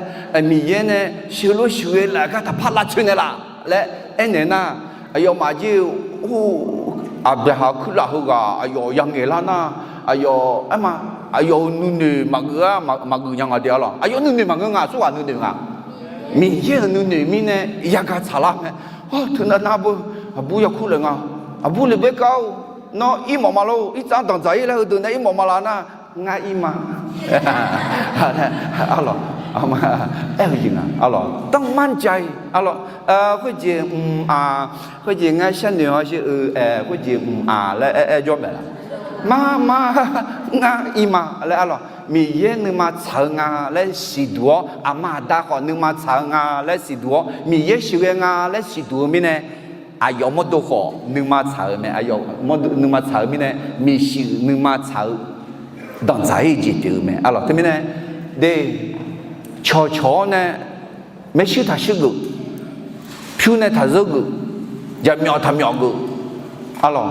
Miqyaer nae sheuqlof sheuqghae laf gar taqpar lavtsoeq naeqlaf laer aernaeq nar, aqyawfmaf jir-eu, or, Aqbyaqhaq kuirlaf heughaq aqyawf yangaeq lar nar, aqyawf aerma, aqyawf-euq nuinoeq maqgeuf-a, maqgeuf nya nga de arlawq. Aqyawf nuinoeq maqngeur nga, tsawrhaq nuinoeq nga. Miqyaer-euq nuinoeq mirnae yagaq tsaqlar mae. Teunav nar beu, aqbur yakur laeq nga. Aqbur Leqberkaq-or, nawr ir mawf ma lor. Irtsav danqdzaq-ir laer heudeuq nae ir mawf ma laf nar, ngar ir ma. Arlawq, aer-eu jeq nga arlawq, ต้องมั่นใจ arlawq. Khoerjeq mq-aq, khoerjeq ngar sharnoeq hawsher-eu, khoerjeq mq-aq laer aer aer jawr maeq laf. Mar mar, ngar ir ma laer arlawq. Miqyaer nuima tsaq-eu nga laer siqduq-awr, aqma aqda khawf nuima tsaq-eu nga laer siqduq-awr, Miqyaer sheuqghae nga laer siqduq-eu mirnae, aqyawf mawrdo khawf nuima tsaq-eu mae. Aqyawf mawrdo nuima tsaq-eu mirnae, miqshuif nuima tsaq-eu danqdzaq-ir jeq pyeuf-eu mae arlawq. Teumirnae, de, cawqcawq-awr nae maershuir taqshuir geuf, pyur nae taqzeur geuf, jaqmyawf taqmyawf geuf arlawq.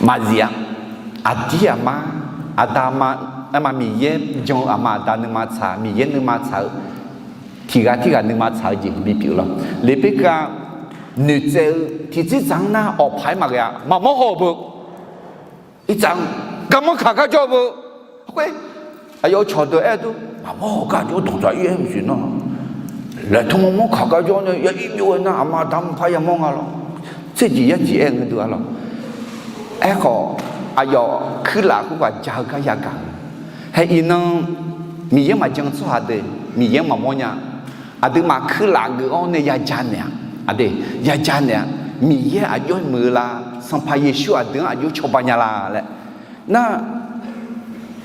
Maqzif-a. Aqdir aqmar, aqda ma, aerma Miqyaer jan-eu aqma aqda nuima tsaq, Miqyaer nuima tsaq-eu, tiqghaq tirghaq nuima tsaq-eu jeq bipyeuf lawr. Leqberkaq noeqtsaev-eu tiqtser dzaq-anr nar awqpaq-aer maqghae-a, maqmawr haw-eu beu. Irtsav-anr garmanr kaq gar jawr-eu beu. Khoer, aqyawf-euq cawqdeuq aer-eu dur, maqmawr haw gar jawr danqdzaq-ir-aer maqsiq nar, laeqtmq mawrmawr kaq gar jawr nae ya ir byov-aer nar, aqma aqda maqpar yamawr nga lawr. Tserjeq yarjeq aer-eu ngae deuq arlawq. Aerkhawf, aqyawf kuirlaf khoerghaq ja-eu gar yagaq-eu. Hae iqnan, Miqyaer maqjan-eu tsawrhaq deuq Miqyaer maqmawr nya. Aqduimaf kuirlaf geuf-awr nae yaja naeq-a. Aqdui, yaja naeq-a. Miqyaer aqjox muiq-eu la? Sanqpaq Yeqsur aqdui-anr aqjox cawba nya la laer. Nar,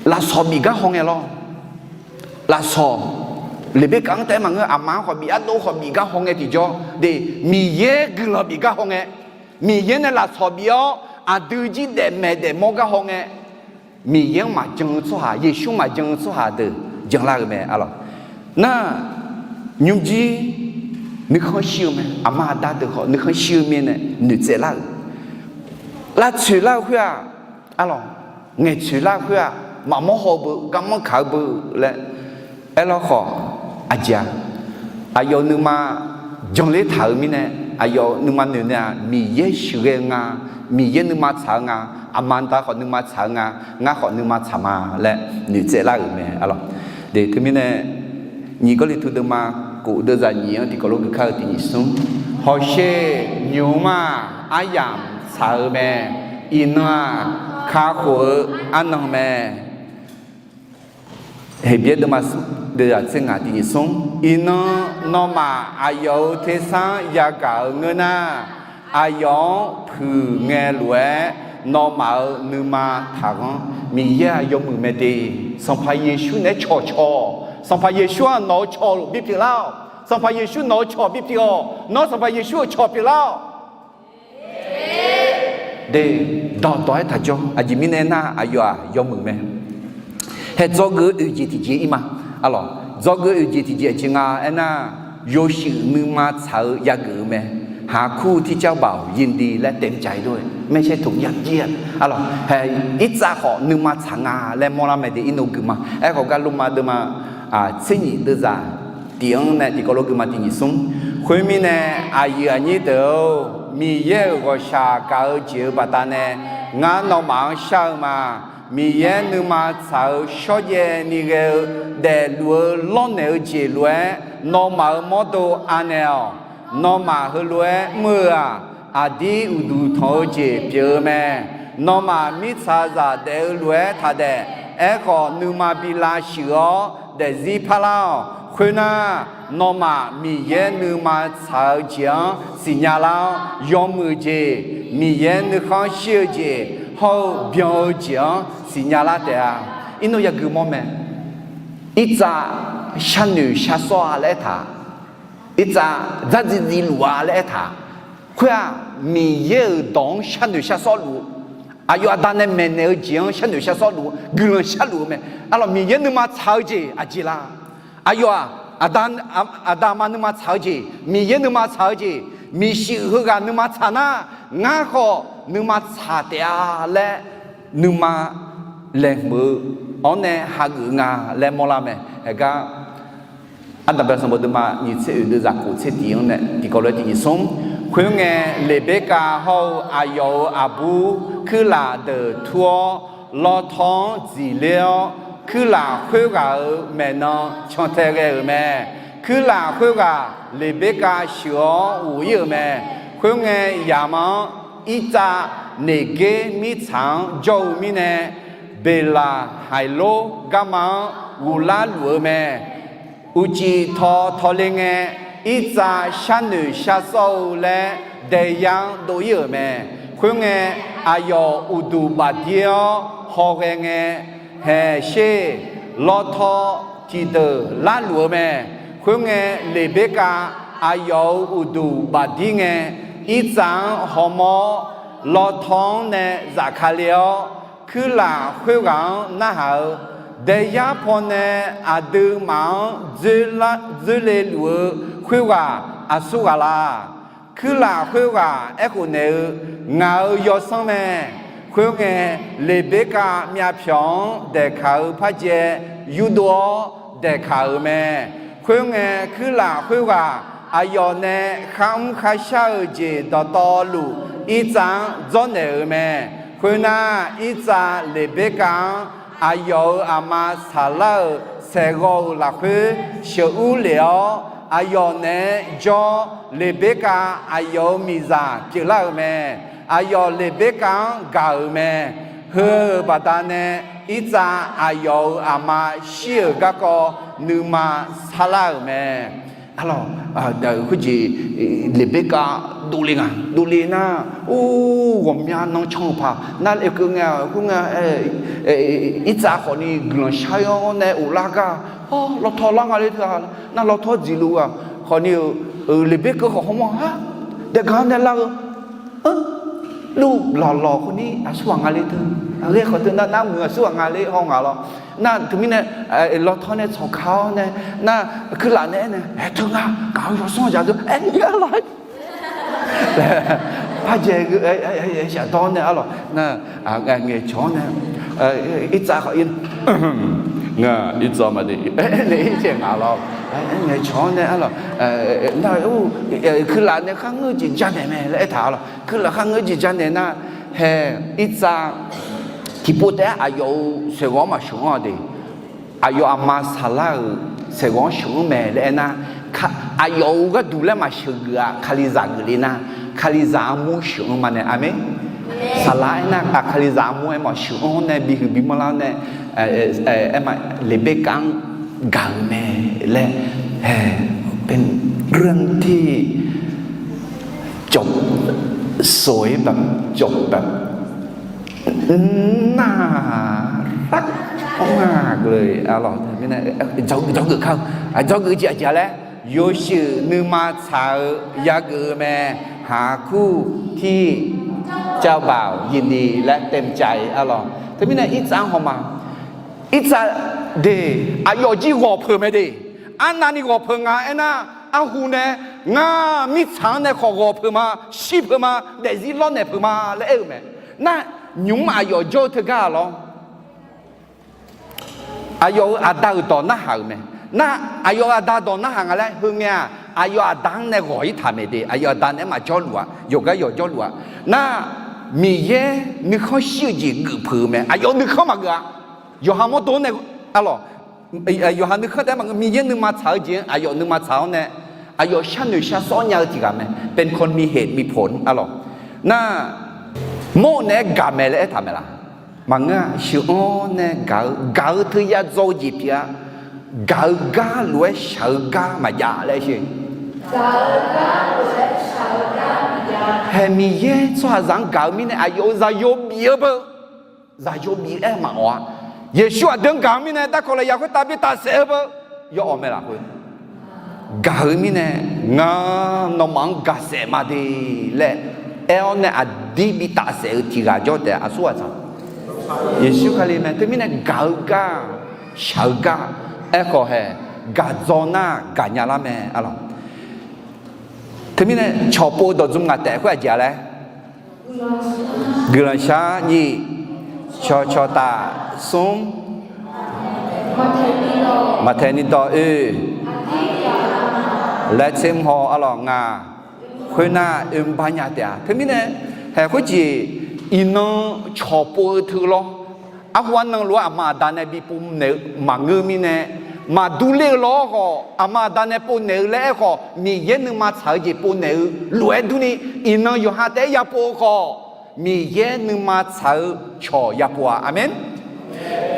lafsawq bif gar haw ngae lawr. Lafsawq, Leqberkaq-anr taef-aer maqngeur, aqma-anr khawf bif, ardov khawf bif gar haw ngae tiqjawr de, Miqyaer guiqlanq bif gar haw ngae, Miqyaer nae lafsawq bif-awr aqdui jir daef maeq daef mawr gar haw ngae, Miqyaer-anr maqjan-eu tsawrhaq, Yeqsur maqjan-eu tsawrhaq deuq janlar-eu mae arlawq. Nar, nymrjir nuikhanr shir-eu mae, aqma aqda deuq khawf nuikhanr shir-eu mirnae noeqtsaev lar-euq, lavtsoeq lar-eu khoer-aq, arlawq, ngaeqtsoeq lar-eu khoer-aq, maqmawr haw-eu beu, garmanr kaq-eu beu laer aerlar khawf, aqjeq-aq, aqyawf nuima janler taq-euq mirnae, aqyawf nuima noeq nae-aq, Miqyaer sheuqghae-eu nga, Miqyaer nuima tsaq-eu nga, aqma aqda khawf nuima tsaq-eu nga, ngar khawf nuima tsaq ma laer noeqtsaev lar-euq mae arlawq. De teumirnae, nyiq Gawrliqtu deuvma kof deuvzaq nyiq-anr tiqkawv lof gui kar-eu tiq nyiq smr, hawsher nymq-mr-aq, aryamq tsaq-eu mae. Iqnan-aq, kakhof-eu arnan mae. Heqbyaer deuvma smr deuvzaq tser ngaq tiq nyiq smr, iqnan nawmaf aqyawf-euq tersar-anr yagaq-eu ngeur nar, aqyawf-anr puiq ngae lof-aer nawmaf-euq nuima taqghanr. Miqyaer-aq yawmuiq mae de. Sanqpaq Yeqsur naeq-aer cawqcawq. Sanqpaq Yeqsur-aq nawq-euq cawq bipyeuf lar-awq. Sanqpaq Yeqsur nawq-euq cawq bipyeuf-awq. Nawr Sanqpaq Yeqsur-euq cawq pyeuflar-awq. De, dawqdawq-aer taqjawr. Aqjeq mirnae nar, aqyawf-aq yawmuiq mae. Hae dzawgeuf-eu oeq jeq tiqjeq ir ma. Arlawq, dzawgeuf-eu oeq jeq tiqjeq aqjeq nga aernar, yawshuif nuima tsaq-eu yageuf-eu mae. Hakur tircar baq-awq yindi laer taef-aer jaq-ir dor-e. Maersaer toq yar jir-a. Arlawq, hae, irtsav khawf nuima tsaq nga laer mawrlar mae de, irnov gui ma. Aerkhawf gar loma deuvma tser nyif deuvzaq tiq-anr nae tiqkawv lof guima tiq nyif smr. Khoermirnae, aqyuif aqnyir deuq-or, Miqyaer-euq ghawqshaq gaq-eu jeq-euq baqdanae ngar nawmaf-anr shar-eu ma. Miqyaer nuima tsaq-eu shawrjaev ni ghae-eu daefluf-eu lawrnaeq-eu jeq lof-aer nawmaf-euq mawrdo anaeq-awq. Nawmaf heulof-aer mr-eu-aq, aqdir uqduq tanq-eu jeq pyeuf-eu mae. Nawmaf mirtsaqzaq daef-eu lof-aer taq daef. Aerkhawf, nuima bi lavshuif-awr daefzir parlar-awq. Khoernar, nawmaf Miqyaer nuima tsaq-eu jeq-anr siqnya lar-awr, yawmuiq jeq, Miqyaer nuikhanr shir-eu jeq hawr-eu byan-eu jeq-anr siqnya lar taef-a. Irnov yagui mawr mae. Irtsav sharnoeq shar sawr-a laer aertaq, irtsav dzardziv dziv luf-a laer aertaq, khoer-aq, Miqyaer-euq dawq-anr sharnoeq shar sawr luf-eu, aqyawf aqda nae maeqnaeq-eu jeq-anr sharnoeq shar sawr luf-eu, guiqlanq sharluf-eu mae. Arlawq, Miqyaer nuima tsaq-eu jeq aqjeq la? Aqyawf-aq, aqda, aqda aqma nuima tsaq-eu jeq, Miqyaer nuima tsaq-eu jeq, miqshuif heughaq nuima tsaq nar, ngar khawf nuima tsaq taef-a laer nuima laeqhmq-eu awr nae hageuf nga laer mawrlar mae. Haegar Ardanqbae sanqbof deuvma nyiq tser oeq deuvzaq kof tser tiq-anr nae tiqkawv lof-aer tiq nyif smr. Khoerngae, Leqberkav hawr-eu aqyawf-euq aqbur kuirlaf deuq tur-awr, lawtawr-anr dziqler-awr, kuirlaf khoerghaq-euq maeqnan cantae ghae-euq mae. Kuirlaf khoerghaq Leqberkav sheuq-awr ghof-ir-euq mae. Khoerngae, yaqma-anr Irtsav Neqger mirtsaq-anr jawr-eu mirnae, Beqlaqhaiqlor garma-anr ghoflar luf-eu mae. Uqcif taw tawle ngae, Irtsav sharnoeq shar sawr-eu laer daeyar-anr dov-ir-euq mae. Khoerngae, aqyawf uqduq bafdir-awr hawghae ngae, haeq sher, lawtaw tiqdeuq larluf-eu mae. Khoerngae, Leqberkav aqyawf-euq uqduq bafdir ngae, Irtsav-anr hawmawr-awr, lawtaw-anr nae zafka le-awr, kuirlaf khoerghaq-anr narhaq-eu, daeyar pawnae aqduimaf-anr dzoerle luf-eu khoerghaq aqsur ghaq la? Kuirlaf khoerghaq aerkhof naeq-eu, ngaq-euq yawsanr mae. Khoerngae, Leqberkav myavpyawq-anr daeqkaq-eu parjae yurdov-awr daeqkaq-euq mae. Khoerngae, kuirlaf khoerghaq aqyawf nae kharmr kharshar-euq jeq dawqtawvluf Irtsav-anr dzawrnaeq-euq mae. Khoernar, Irtsav Leqberkav-anr aqyawf-euq aqma Saqlar-euq saeqghawv-euq lafkhoer sheuqur lef-awr, aqyawf naeq-aer jawr-awr, Leqberkav aqyawf-euq miqzaq pyeuflar-euq mae. Aqyawf Leqberkav-anr gaq-euq mae. Heu-euq baqdanae, Irtsav aqyawf-euq aqma shir-euq garkawv nuima sarlar-euq mae. Arlawq, khoerjeq Leqberkav dovle nga, dovle nar, or, ghawqmya nan can-eu paq nar, aerkeuv ngae, khoerngae, Irtsav khawfni guiqlanq shar-awr nae of lar gar, lawtaw lar nga le teu-a, nar lawtaw dziqluf-aq khawfni-euq, Leqberkav khawf hawmawr ha, daeqgaq-anr nae lar-eu, luf lawqlawq khawfni aqsur ghaq nga le teu, ghae khawf teu nar, nar muiq aqsur ghaq nga le haw ngaq lawr. Nar teumirnae, lawtaw nae tsawqka-awr nae, nar kuirlaf nae aernae, aer teu nga, ngaq-euq yawsanr dzaq deu aer nya lawr. Parjae shafdawr nae arlawq, nar ngaeqcawq-awr nae, Irtsav khawf, ngar Irtsav maqde, aernaeq-ir caev ngaq lawr, ngaeqcawq-awr nae arlawq, nar, kuirlaf nae kharngeur jeq janaeq mae laer aertaq arlawq. Kuirlaf kharngeur jeq janaeq nar, hae, Irtsav tiqpov taef-aer aqyawf-euq saeqghawv-anr maqsheuq-anr-a de. Aqyawf aqma Saqlar-euq saeqghawv-anr sheuq-anr mae laer aernar, aqyawf-euq gharduq laer maqsheuq geuf-aq, Kalizaq geuf le nar, Kalizaq armur sheuq-anr ma nae. Aqmeq. Saqlar aernar, Kalizaq armur aer mawf sheuq-anr nae bihuiq bimanrlar nae, aer ma, Leqberkav-anr gaq-euq mae laer, hae, เป็นเรื่องที่ จบ สวยแบบ จบแบบ น่ารักมากเลย arlawq, dzawgeuf kar-eu, dzawgeuf jeq aqjeq laer, yawshuif nuima tsaq-eu yageuf-eu mae, หาคู่ที่เจ้าบ่าวยินดีและเต็มใจ arlawq. Teumirnae Irtsav-anr hawma, Irtsav de, aqyawf jir ghawq peuq mae de. Arnavni ghawq peuq nga aernar, arhu nae, ngar mirtsaq-anr nae khawf ghawq peuq ma, shir peuq ma, daefzir lawrnaeq peuq ma laer aer-eu mae. Nar, nymq-mr aqyawf jawr-eu teugar-a lawr. Aqyawf-euq aqda-euq dawq narhaq-euq mae. Nar, aqyawf-euq aqda dawq narhaq nga laer heungae-aq, aqyawf aqda-anr nae ghawq-ir taq maeq de. Aqyawf aqda naeq-aer maqjawrluf-a, yawqgar yawqjawrluf-a. Nar, Miqyaer nuikhanr shir-eu jeq geufpeuq-eu mae. Aqyawf nuikhanr maqgeuf-a. Yawqha mawrdo-anr nae, arlawq, yawqha nuikhanr taef-aer maqngeur, Miqyaer nuima tsaq-eu jeq-anr aqyawf nuima tsaq-awr nae, aqyawf sharnoeq sharsawr nya-eu tiqghaq mae. Pentecost miqhaeq miqpoq, arlawq. Nar, mawr naeq-aer gaq mae laer aertaq mae laq? Maqngeur-a. Sheuq-anr nae gaq-eu, gaq-eu teuya dzaw-eu jeq pyeuf-a. Gaq-eu gar lof-aer shaq-eu gar maqjav laer sher. Hae, Miqyaer tsawrhaqzaq-anr gaq-eu mirnae aqyawf-euq zaqyo bif-eu beu, zaqyo bif-aer maqawq-a. Yeqsur aqdui-anr gaq-eu mirnae darkawq lafyaq khoertav bi tafsaef-eu beu, yawawq mae lafkhoer gaq-eu mirnae, ngar nawmaf-anr gaqsaef ma de laer aer-awr nae aqdir bi tafsaef-eu tiqghaq jawr taef-a. Aqsurghaq tsaq Yeqsur Kali mae. Teumirnae gaq-eu gar, shaq-eu gar, aerkhawf hae, gaq dzaw nar gaqnya lar mae, arlawq. Teumirnae cawqpov-eu dawqdzmr ngaq taef khoer aqjeq-a laer, guiqlanq shar nyiq, cawqcawq taf smr, maqtaeq ni dawq oe, laer tser mr haw, arlawq, ngaq, khoernar oe mr bar nya taef-a. Teumirnae, hae, khoerjeq iqnan cawqpov-eu teu lawr. Arhu arnan lof-aer aqma aqda nae bi pov naeq-eu maqngeur mirnae, maqdur ler-eu lawr khawf, aqma aqda nae pov naeq-eu laer aerkhawf, Miqyaer nuima tsaq-eu jeq pov naeq-eu lof-aer durni, iqnan yawqha taef-aer yapov-eu khawf, Miqyaer nuima tsaq-eu cawq yapov-a. Aqmeq.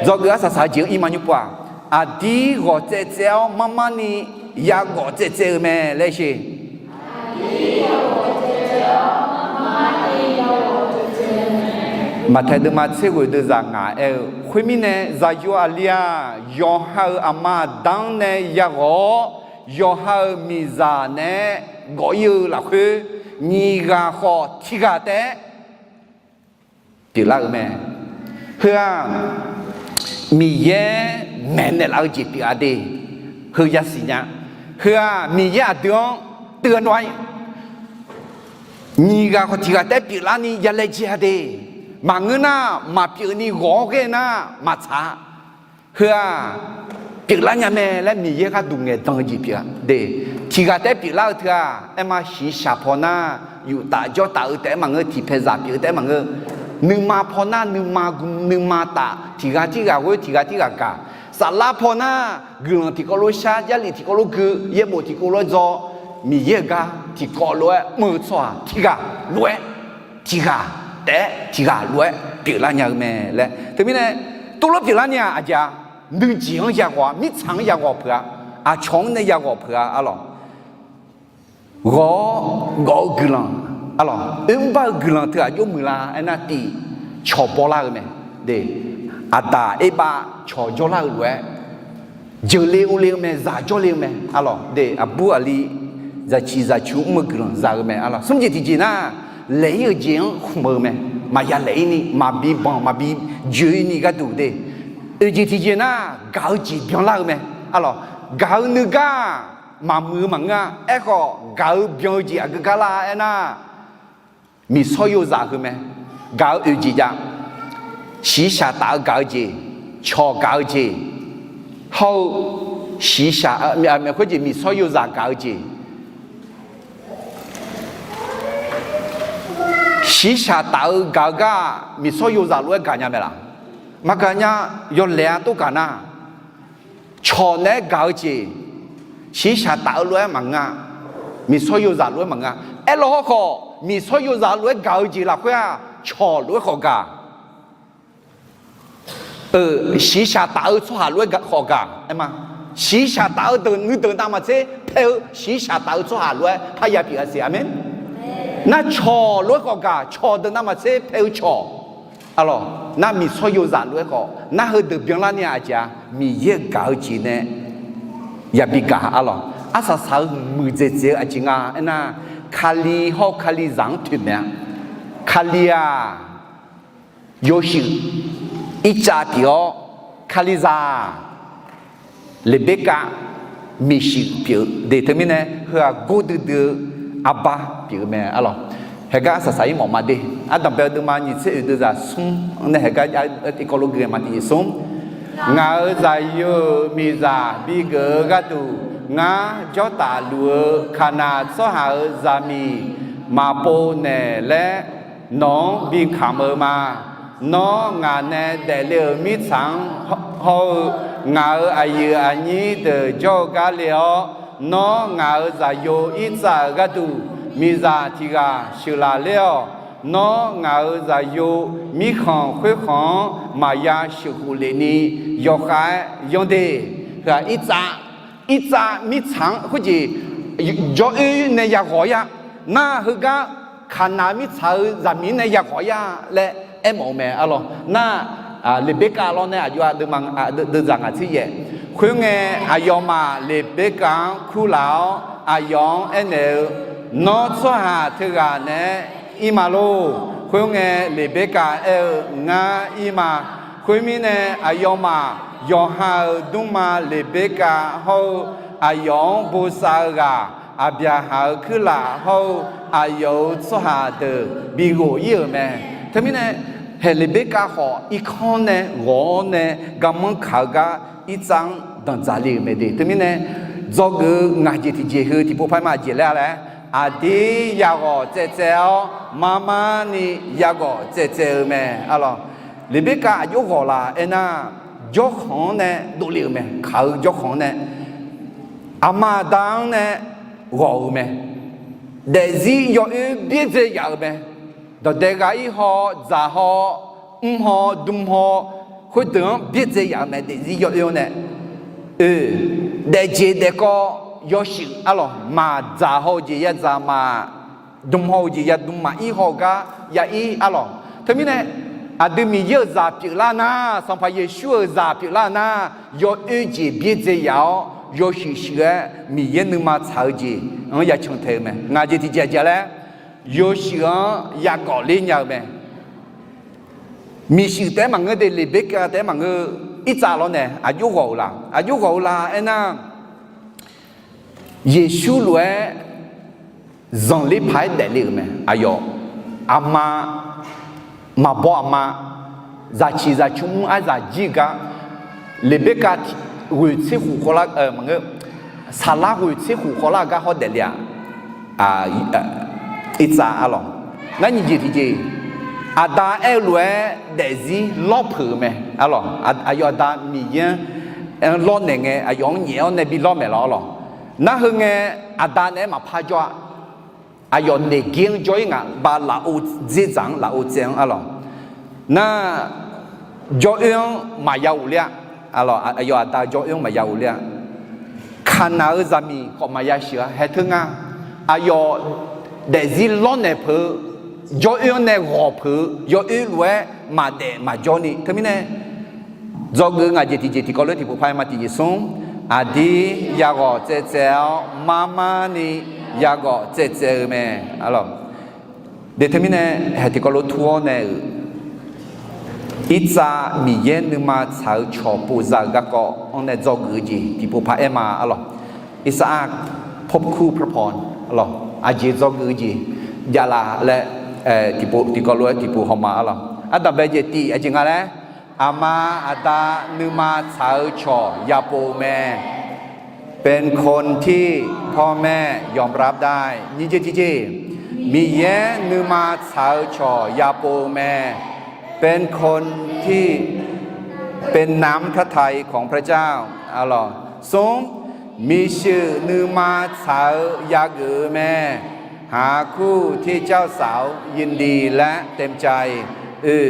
Dzawgeuf arsaq saq-eu jeq-anr ir ma nymr pov-aq, aqdir ghawq tsaev tsaev-awr marmar ni yagawf tsaev tsaev-eu mae laer sher. Maqtaeq deuvma tser ghoeq deuvzaq ngaq aer-eu khoermirnae, zaqyo aqli-aq, yawqha-euq aqma aqda-anr nae yaghawq-awr, yawqha-euq miqzaq naeq-aer gawf-ir-eu lafkhoer, nyiq ghaq khawf tiq ghaq taef-aer pyeuflar-eu mae. Heu-aq, Miqyaer maeqnaeq laf-eu jeq pyeuf-a de. Heu yasiq nya. Heu-aq, Miqyaer aqdui-anr teugar nawr-aer, nyiq ghaq khawf tiq ghaq taef-aer pyeuflarni yalaejae-a de. Maqngeur nar, maqpyeuf ni ghawq-awr ghae nar maqtsaq-a. Heu-aq, pyeuflar nya mae laer Miqyaer gharduq ngaeqdan-eu jeq pyeuf-a de. Tiq ghaq taef-aer pyeuflar-eu teu-aq, aer ma, shiqshaq paw nar, yuf taf jawr taf-eu taef-aer maqngeur, tiqpaeq zaq pyeuf-eu taef-aer maqngeur. Nuima paw nar, nuima gu nuima taf, tiq ghaq tirghaq ghoer, tiq ghaq tirghaq gaq. Saflar paw nar, guiqlanq tiqkawv lof shar, jarlif tiqkawv lof gui, yaerbof tiqkawv lof-aer dzaw, Miqyaer-euq gar tiqkawv lof-aer mr-eu tsawrhaq tiq ghaq lof-aer, tiq ghaq taef-aer tiq ghaq lof-aer pyeuflar nya-eu mae laer. Teumirnae, tov lof pyeuflar ni-aq aqjeq-a, nuijeq-anr yaghawq-a, mirtsaq-anr yaghawq peuq-a, aqcawq-anr nae yaghawq peuq-a, arlawq. Ghawq-awr gawf-eu guiqlanq, arlawq, oermr bar-eu guiqlanq teu aqjox muiqlar aernar, tiq, cawq bawlar-eu mae. De, aqdaq erbav cawq jawrlar-eu lof-aer, jeuqle ovle-eu mae, zaq jawrle-eu mae, arlawq. De, aqbur aqli zaqciq zaqcu mr-eu guiqlanq za-eu mae, arlawq. Smr jeq tiqjeq nar, laeq-ir-euq jeq-anr khmq-eu mae. Maqya laeq-ir ni, maqbi banq maqbi joe-ir ni gharduq de. Oeq jeq tiqjeq nar, gaq-eu jeq byanlar-eu mae, arlawq. Gaq-eu nuigar maqmuiq-eu maqngeur-a. Aerkhawf, gaq-eu byan-eu jeq aqgeu gar lar aernar, miqsawr yozaq heu mae. Gaq-eu oeq jeq jav, shiqshaq taf-eu gaq-eu jeq, cawq gaq-eu jeq, hawr-eu shiqshaq, khoerjeq miqsawr yozaq gaq-eu jeq. Shiqshaq taf-eu gaq-eu gar-aq, miqsawr yozaq lof-aer gaq nya mae laq? Maqgaq nya. Yawlaeq-a tov gaq nar, cawq naeq-aer gaq-eu jeq, shiqshaq taf-eu lof-aer maqngeur-a. Miqsawr yozaq lof-aer maqngeur-a. Aerlawq hawrkhawf, miqsawr yozaq lof-aer gaq-eu jeq lafkhoer-aq, cawq lof-aer khawf gaq. Shiqshaq taf-eu tsawrhaq lof-aer khawf gaq. Aer ma, shiqshaq taf-eu deuq nuideuq navmaqtser pae-eu shiqshaq taf-eu tsawrhaq lof-aer parya pyeuf-a siq. Aqmeq. Nar cawq lof-aer khawf gaq, cawq deuq navmaqtser pae-eu cawq. Arlawq, nar miqsawr yozaq lof-aer khawf, nar heudeuq byanlar ni-aq aqjeq-a, Miqyaer-euq gaq-eu jeq nae yabi gaq. Arlawq, arsaq saq-eu muiqdzaeq dzaeq-eu aqjeq nga aernar, Kali hawr-eu Kalizaq-anr toeqmaeq-a. Kali-aq, yawshuif irtsav pyeuf-awr, Kalizaq-aq, Leqberkav miqshuif pyeuf-eu de. Teumirnae heu-aq gordui dui-eu arbar pyeuf-eu mae, arlawq. Haegar arsaq saq-ir mawf ma de. Ardanqbae-eu deuvma nyiq tser oeq deuvzaq smr nae haegar jar-eu tiqkawv lof gui-a ma, tiqjeq smr. Ngaq-euq zaqyo-euq miqzaq bigeuf-eu gharduq, ngar jawrtaf luf-eu Kaqnaq tsawrhaq-euq zaqmiq maqpov naeq laer nawq-anr bikamq-eu ma. Nawr ngaq nae daefle-euq mirtsaq-anr hawr-eu ngaq-euq aqyuif aqnyir deuq jawr-eu gar le-awr, nawr ngaq-euq zaqyo Irtsav-euq gharduq miqzaq tiq ghaq sheuqlaf ler-awq. Nawr ngaq-euq zaqyo mirkhanq khoerkhanq-anr maqya sheuqkhof lefni yawkhav-aer yanr de. Heu-aq Irtsav, Irtsav mirtsaq-anr khoerjeq jawr-oer nae yaghawq-ir-a. Nar heugar Kaqnaq mirtsaq-euq zaqmiq nae yaghawq-ir-a laer aermawf-eu mae arlawq. Nar Leqberkav lawr nae aqjox-a deuvma, deuvzaq ngaq tser yaef. Khoerngae, aqyawfmaf Leqberkav-anr kurlaf-awr, aqyawf-anr aernaeq-eu, Nawr tsawrhaq teughaq naeq-aer ir ma lor. Khoerngae, Leqberkav aer-eu, Ngar ir ma. Khoermirnae, aqyawfmaf yawqha-euq dmrma Leqberkav hawr-eu, aqyawf-anr bosav-eu ghaq Aqbyaqhaq-euq kuirlaf hawr-eu, aqyawf-euq tsawrhaq deuq bighof-ir-euq mae. Teumirnae, haeq Leqberkav khawf irkanr nae ghawq-awr nae garmanr kaq-eu gar Irtsav-anr danqdzaq le-euq mae de. Teumirnae, dzawgeuf-eu ngaq jeq tiqjeq heu tiqpov paq-aer ma jeq laer-a laer, aqdir yaghawq tsaevtsaev-awr, marmarni yaghawq tsaevtsaev-eu mae arlawq. Leqberkav aqjox ghawq laf aernar, jawrkhanq-anr nae dovle-euq mae. Kaq-eu jawrkhanq-anr nae, aqma aqda-anr nae ghawq-euq mae. Daefzir yawoer byaerdzae yaf-euq mae. Dawqdae ghaq-ir haw, dzaq haw, mr haw, dm haw, khoerdeuq-anr byaerdzae yaf-euq mae, daefzir yawoer-anr nae. Oe, daefjeq daefkawv yawshuif arlawq, maqdzaq haw-eu jeq yadzaq maq, dm haw-eu jeq yadm maq, ir haw-eu gar ya-ir arlawq. Teumirnae, aqdui Miqyaer-euq zaq pyeuflar nar, Sanqpaq Yeqsur-euq zaq pyeuflar nar, yawoer jeq byaerdzae yaf-awr, yawshuif shuif-aer Miqyaer nuima tsaq-eu jeq-anr ya cantae-eu mae. Ngaq jeq tiqjeq aqjeq laer, yawshuif-anr yagawq ler nya-eu mae. Miqshuif taef-aer maqngeur de, Leqberkav taef-aer maqngeur, Irtsav lawr nae aqjox ghawq-euq la, aqjox ghawq-eu la aernar, Yeqsur lof-aer zanqler paq-aer daefle-euq mae. Aqyawf aqma, maqbaw aqma, zaqciq zaqcmr mr arzaq jir-eu gar, Leqberkav ghoeq tser khof khawvlar, maqngeur, saqlar ghoeq tser khof khawvlar-eu gar hawr daefle-aq, Irtsav arlawq. Nar nyiq jeq tiqjeq, aqda aer-eu lof-aer daefzir lawr peuq-euq mae arlawq. Aqyawf aqda Miqyaer-anr lawrnaeq ngae, aqyawf-anr nyaef-awr nae bi lawr maeq lawr arlawq. Nar heu ngae, aqda naeq-aer maqpar jawr-a. Aqyawf naeq ger-anr jawr-ir ngaq, ba lafov dzerdzaq-anr lafov tsaev-anr arlawq. Nar jawr oer-anr maqya ghofler-a. Aqyawf aqda jawr oer-anr maqya ghofler-a. Kaqnaq-eu zaqmiq khawf maqya sheuq-a. Haeq teu nga, aqyawf daefzir lawrnaeq peuq-eu, jawr oer-anr nae ghawq peuq-eu, yawoer lof-aer maqdaef maqjawr ni. Teumirnae, dzawgeuf-eu ngaq jeq tiqjeq tiqkawv lof-aer tiqpov paq-aer ma tiqjeq smr, aqdir yaghawq tsaevtsaev-awr marmarni yaghawq tsaevtsaev-eu mae. Arlawq, de teumirnae, haeq tiqkawv lof-aer tur-awr nae-euq, Irtsav Miqyaer nuima tsaq-eu cawq povza-euq garkawv-anr nae dzawgeuf-eu jeq tiqpov paq-aer ma arlawq. Irtsav-aq, พบคู่พระพร arlawq, aqjeq dzawgeuf-eu jeq javlaf laer, tiqpov tiqkawv lof-aer tiqpov hawma arlawq. Ardanqbae jeq tif aqjeq nga laer, aqma aqda nuima tsaq-eu cawq yapov-eu mae. เป็นคนที่พ่อแม่ยอมรับได้ nyiq jeq tiqjeq, Miqyaer nuima tsaq-eu cawq yapov-eu mae. เป็นคนที่ เป็นน้ำพระทัยของพระเจ้า arlawq. Smr, miqshuif nuima tsaq-eu yageuf-eu mae. หาคู่ที่เจ้าสาวยินดีและเต็มใจ oe,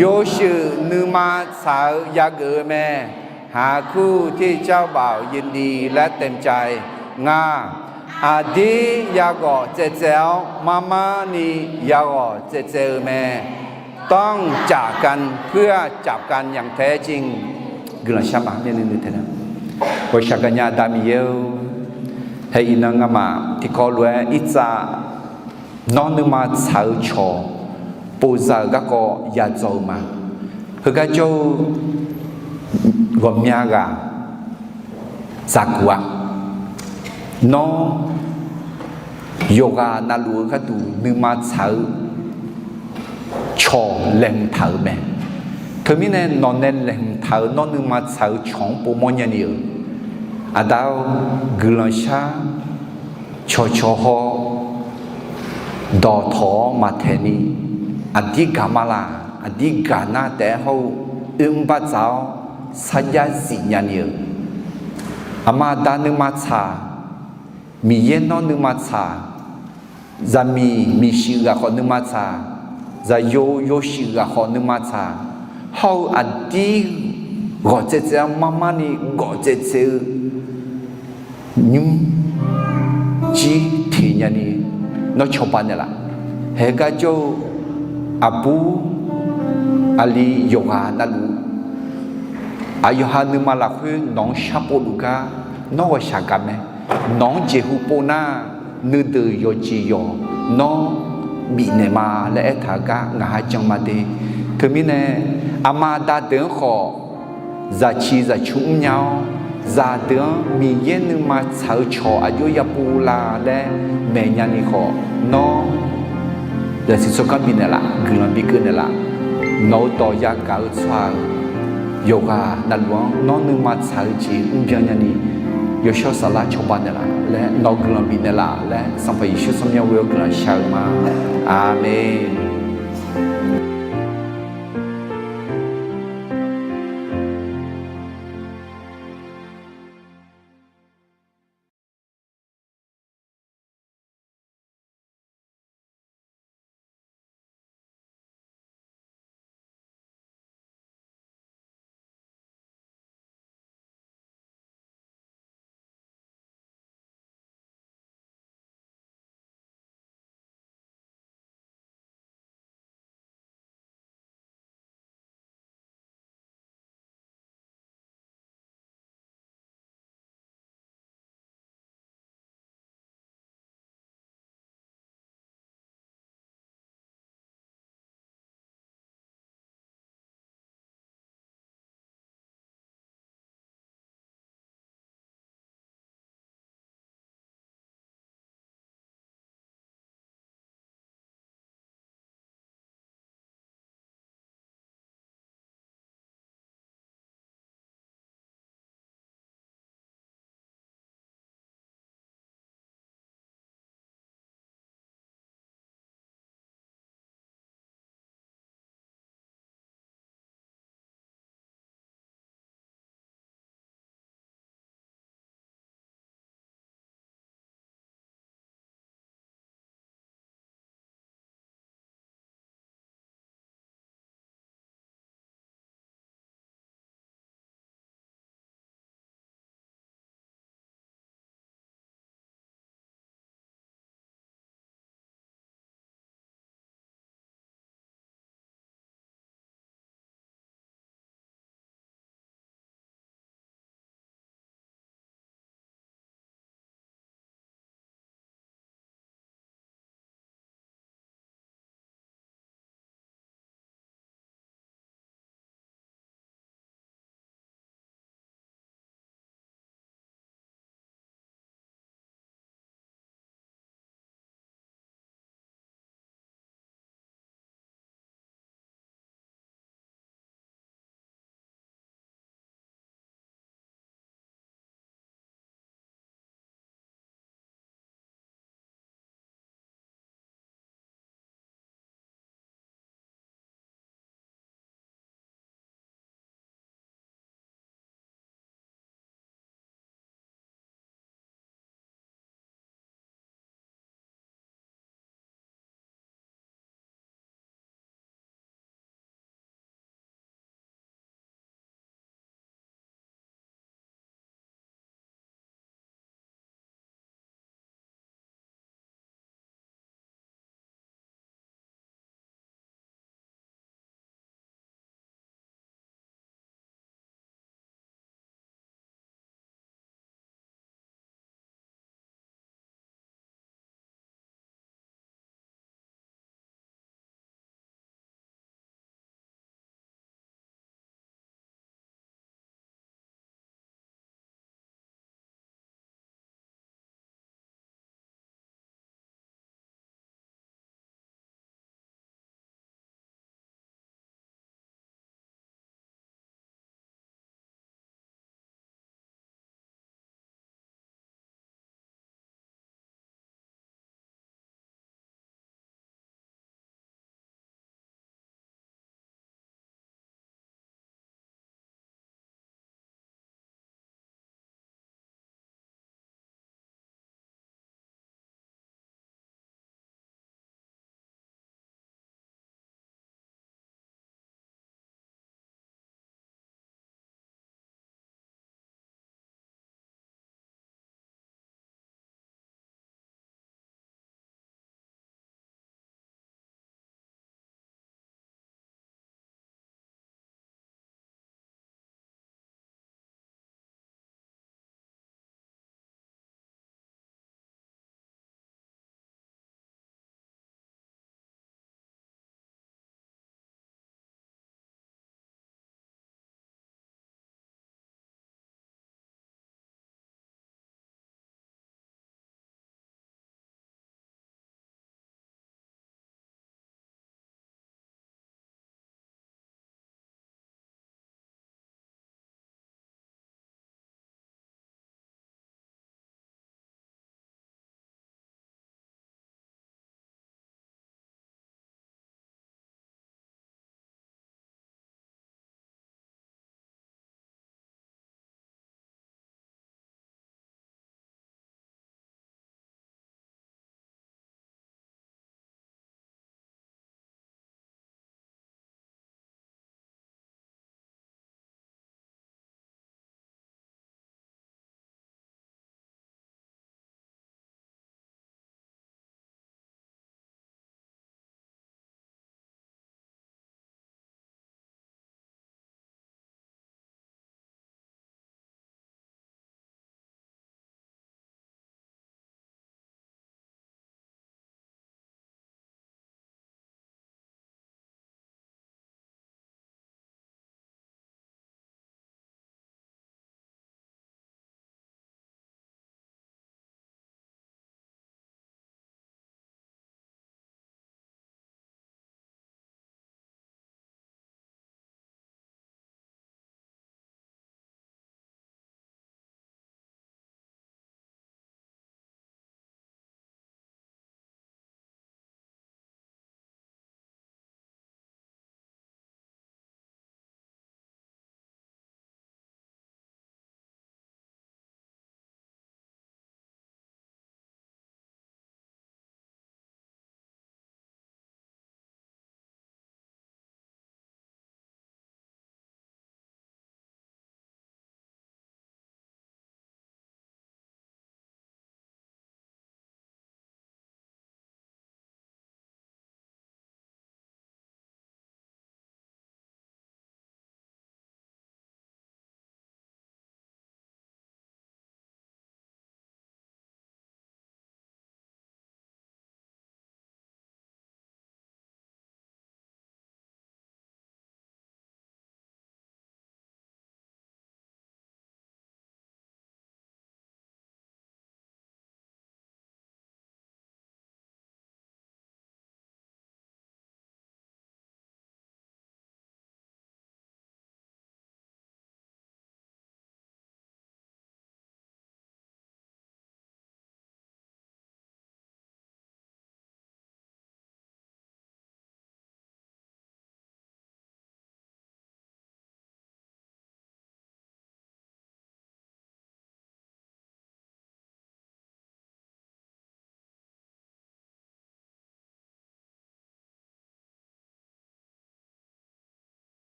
yawshuif nuima tsaq-eu yageuf-eu mae. หาคู่ที่เจ้าบ่าวยินดีและเต็มใจ nga, aqdir yaghawq tsaevtsaev-awr marmarni yaghawq tsaevtsaev-eu mae. ต้องจากกันเพื่อจับกันอย่างแท้จริง Guiqlanq shar ma. Ghawqshaq gaqnya Aqda Miqyaer-or, haeq iqnan ngamaf tiqkawv lof-aer Irtsav nawr nuima tsaq-eu cawq povza-euq garkawv yadzaw-eu ma. Heugar jawr-eu ghawqmya ghaq dzaqguq-a. Nawr yawqghaq navluf-eu gharduq nuima tsaq-eu cawq laeqhmq taq-euq mae. Teumirnae nawq nae laeqhmq taq-euq nawr nuima tsaq-eu cawq-anr povmawr nyani-euq, Aqda-or, guiqlanq shar cawqcawq haw dawqtawq-awr maqtaeq ni, aqdir gaq ma laq, aqdir gaq nar taef-aer hawr-eu oermr bardzaq-awr sarjax zif nyani-euq, aqma aqda nuima tsaq, Miqyaer nawr nuima tsaq, zaqmiq miqshiq ghaq khawf nuima tsaq, zaqyo yawshuif ghaq khawf nuima tsaq, hawr-eu aqdir ghawq tsaev tsaev-anr mar mar ni gawf tsaev tsaev-eu nymr jir teq nyani nawr cawba naeqlaf. Haeq gar jawr-eu aqbur aqli yawqghaq navluf, aqyawf ha nuima lafkhoer nawq-anr sharpov luf gar nawr ghawqshaq gaq mae. Nawq-anr jeqhu pov nar, nuideuq yawqjeq yawq nawr bifnaeq ma laer aertaq-eu gar ngaq ha jan ma de. Teumirnae aqma aqda deuq-anr khawf zaqciq zaqcu mrnya-awr, zaqdeuq-anr Miqyaer nuima tsaq-eu cawq aqjox yapov la laer maeq nyani khawf, nawr zaqsiq tsawrganr bifnaeq laf, guiqlanq bikeuv naeqlaf. Nawq-eu dawq yagaq-eu tsawrhaq-euq yawqghaq navluf-anr nawr nuima tsaq-eu jeq mrbyan nyani, yawshawr saflar cawba naeqlaf laer nawq-eu guiqlanq bifnaeq laf laer Sanqpaq Yeqsur tsawrmyanr ghoe-awr guiqlanq shar-eu ma. Aqmeq.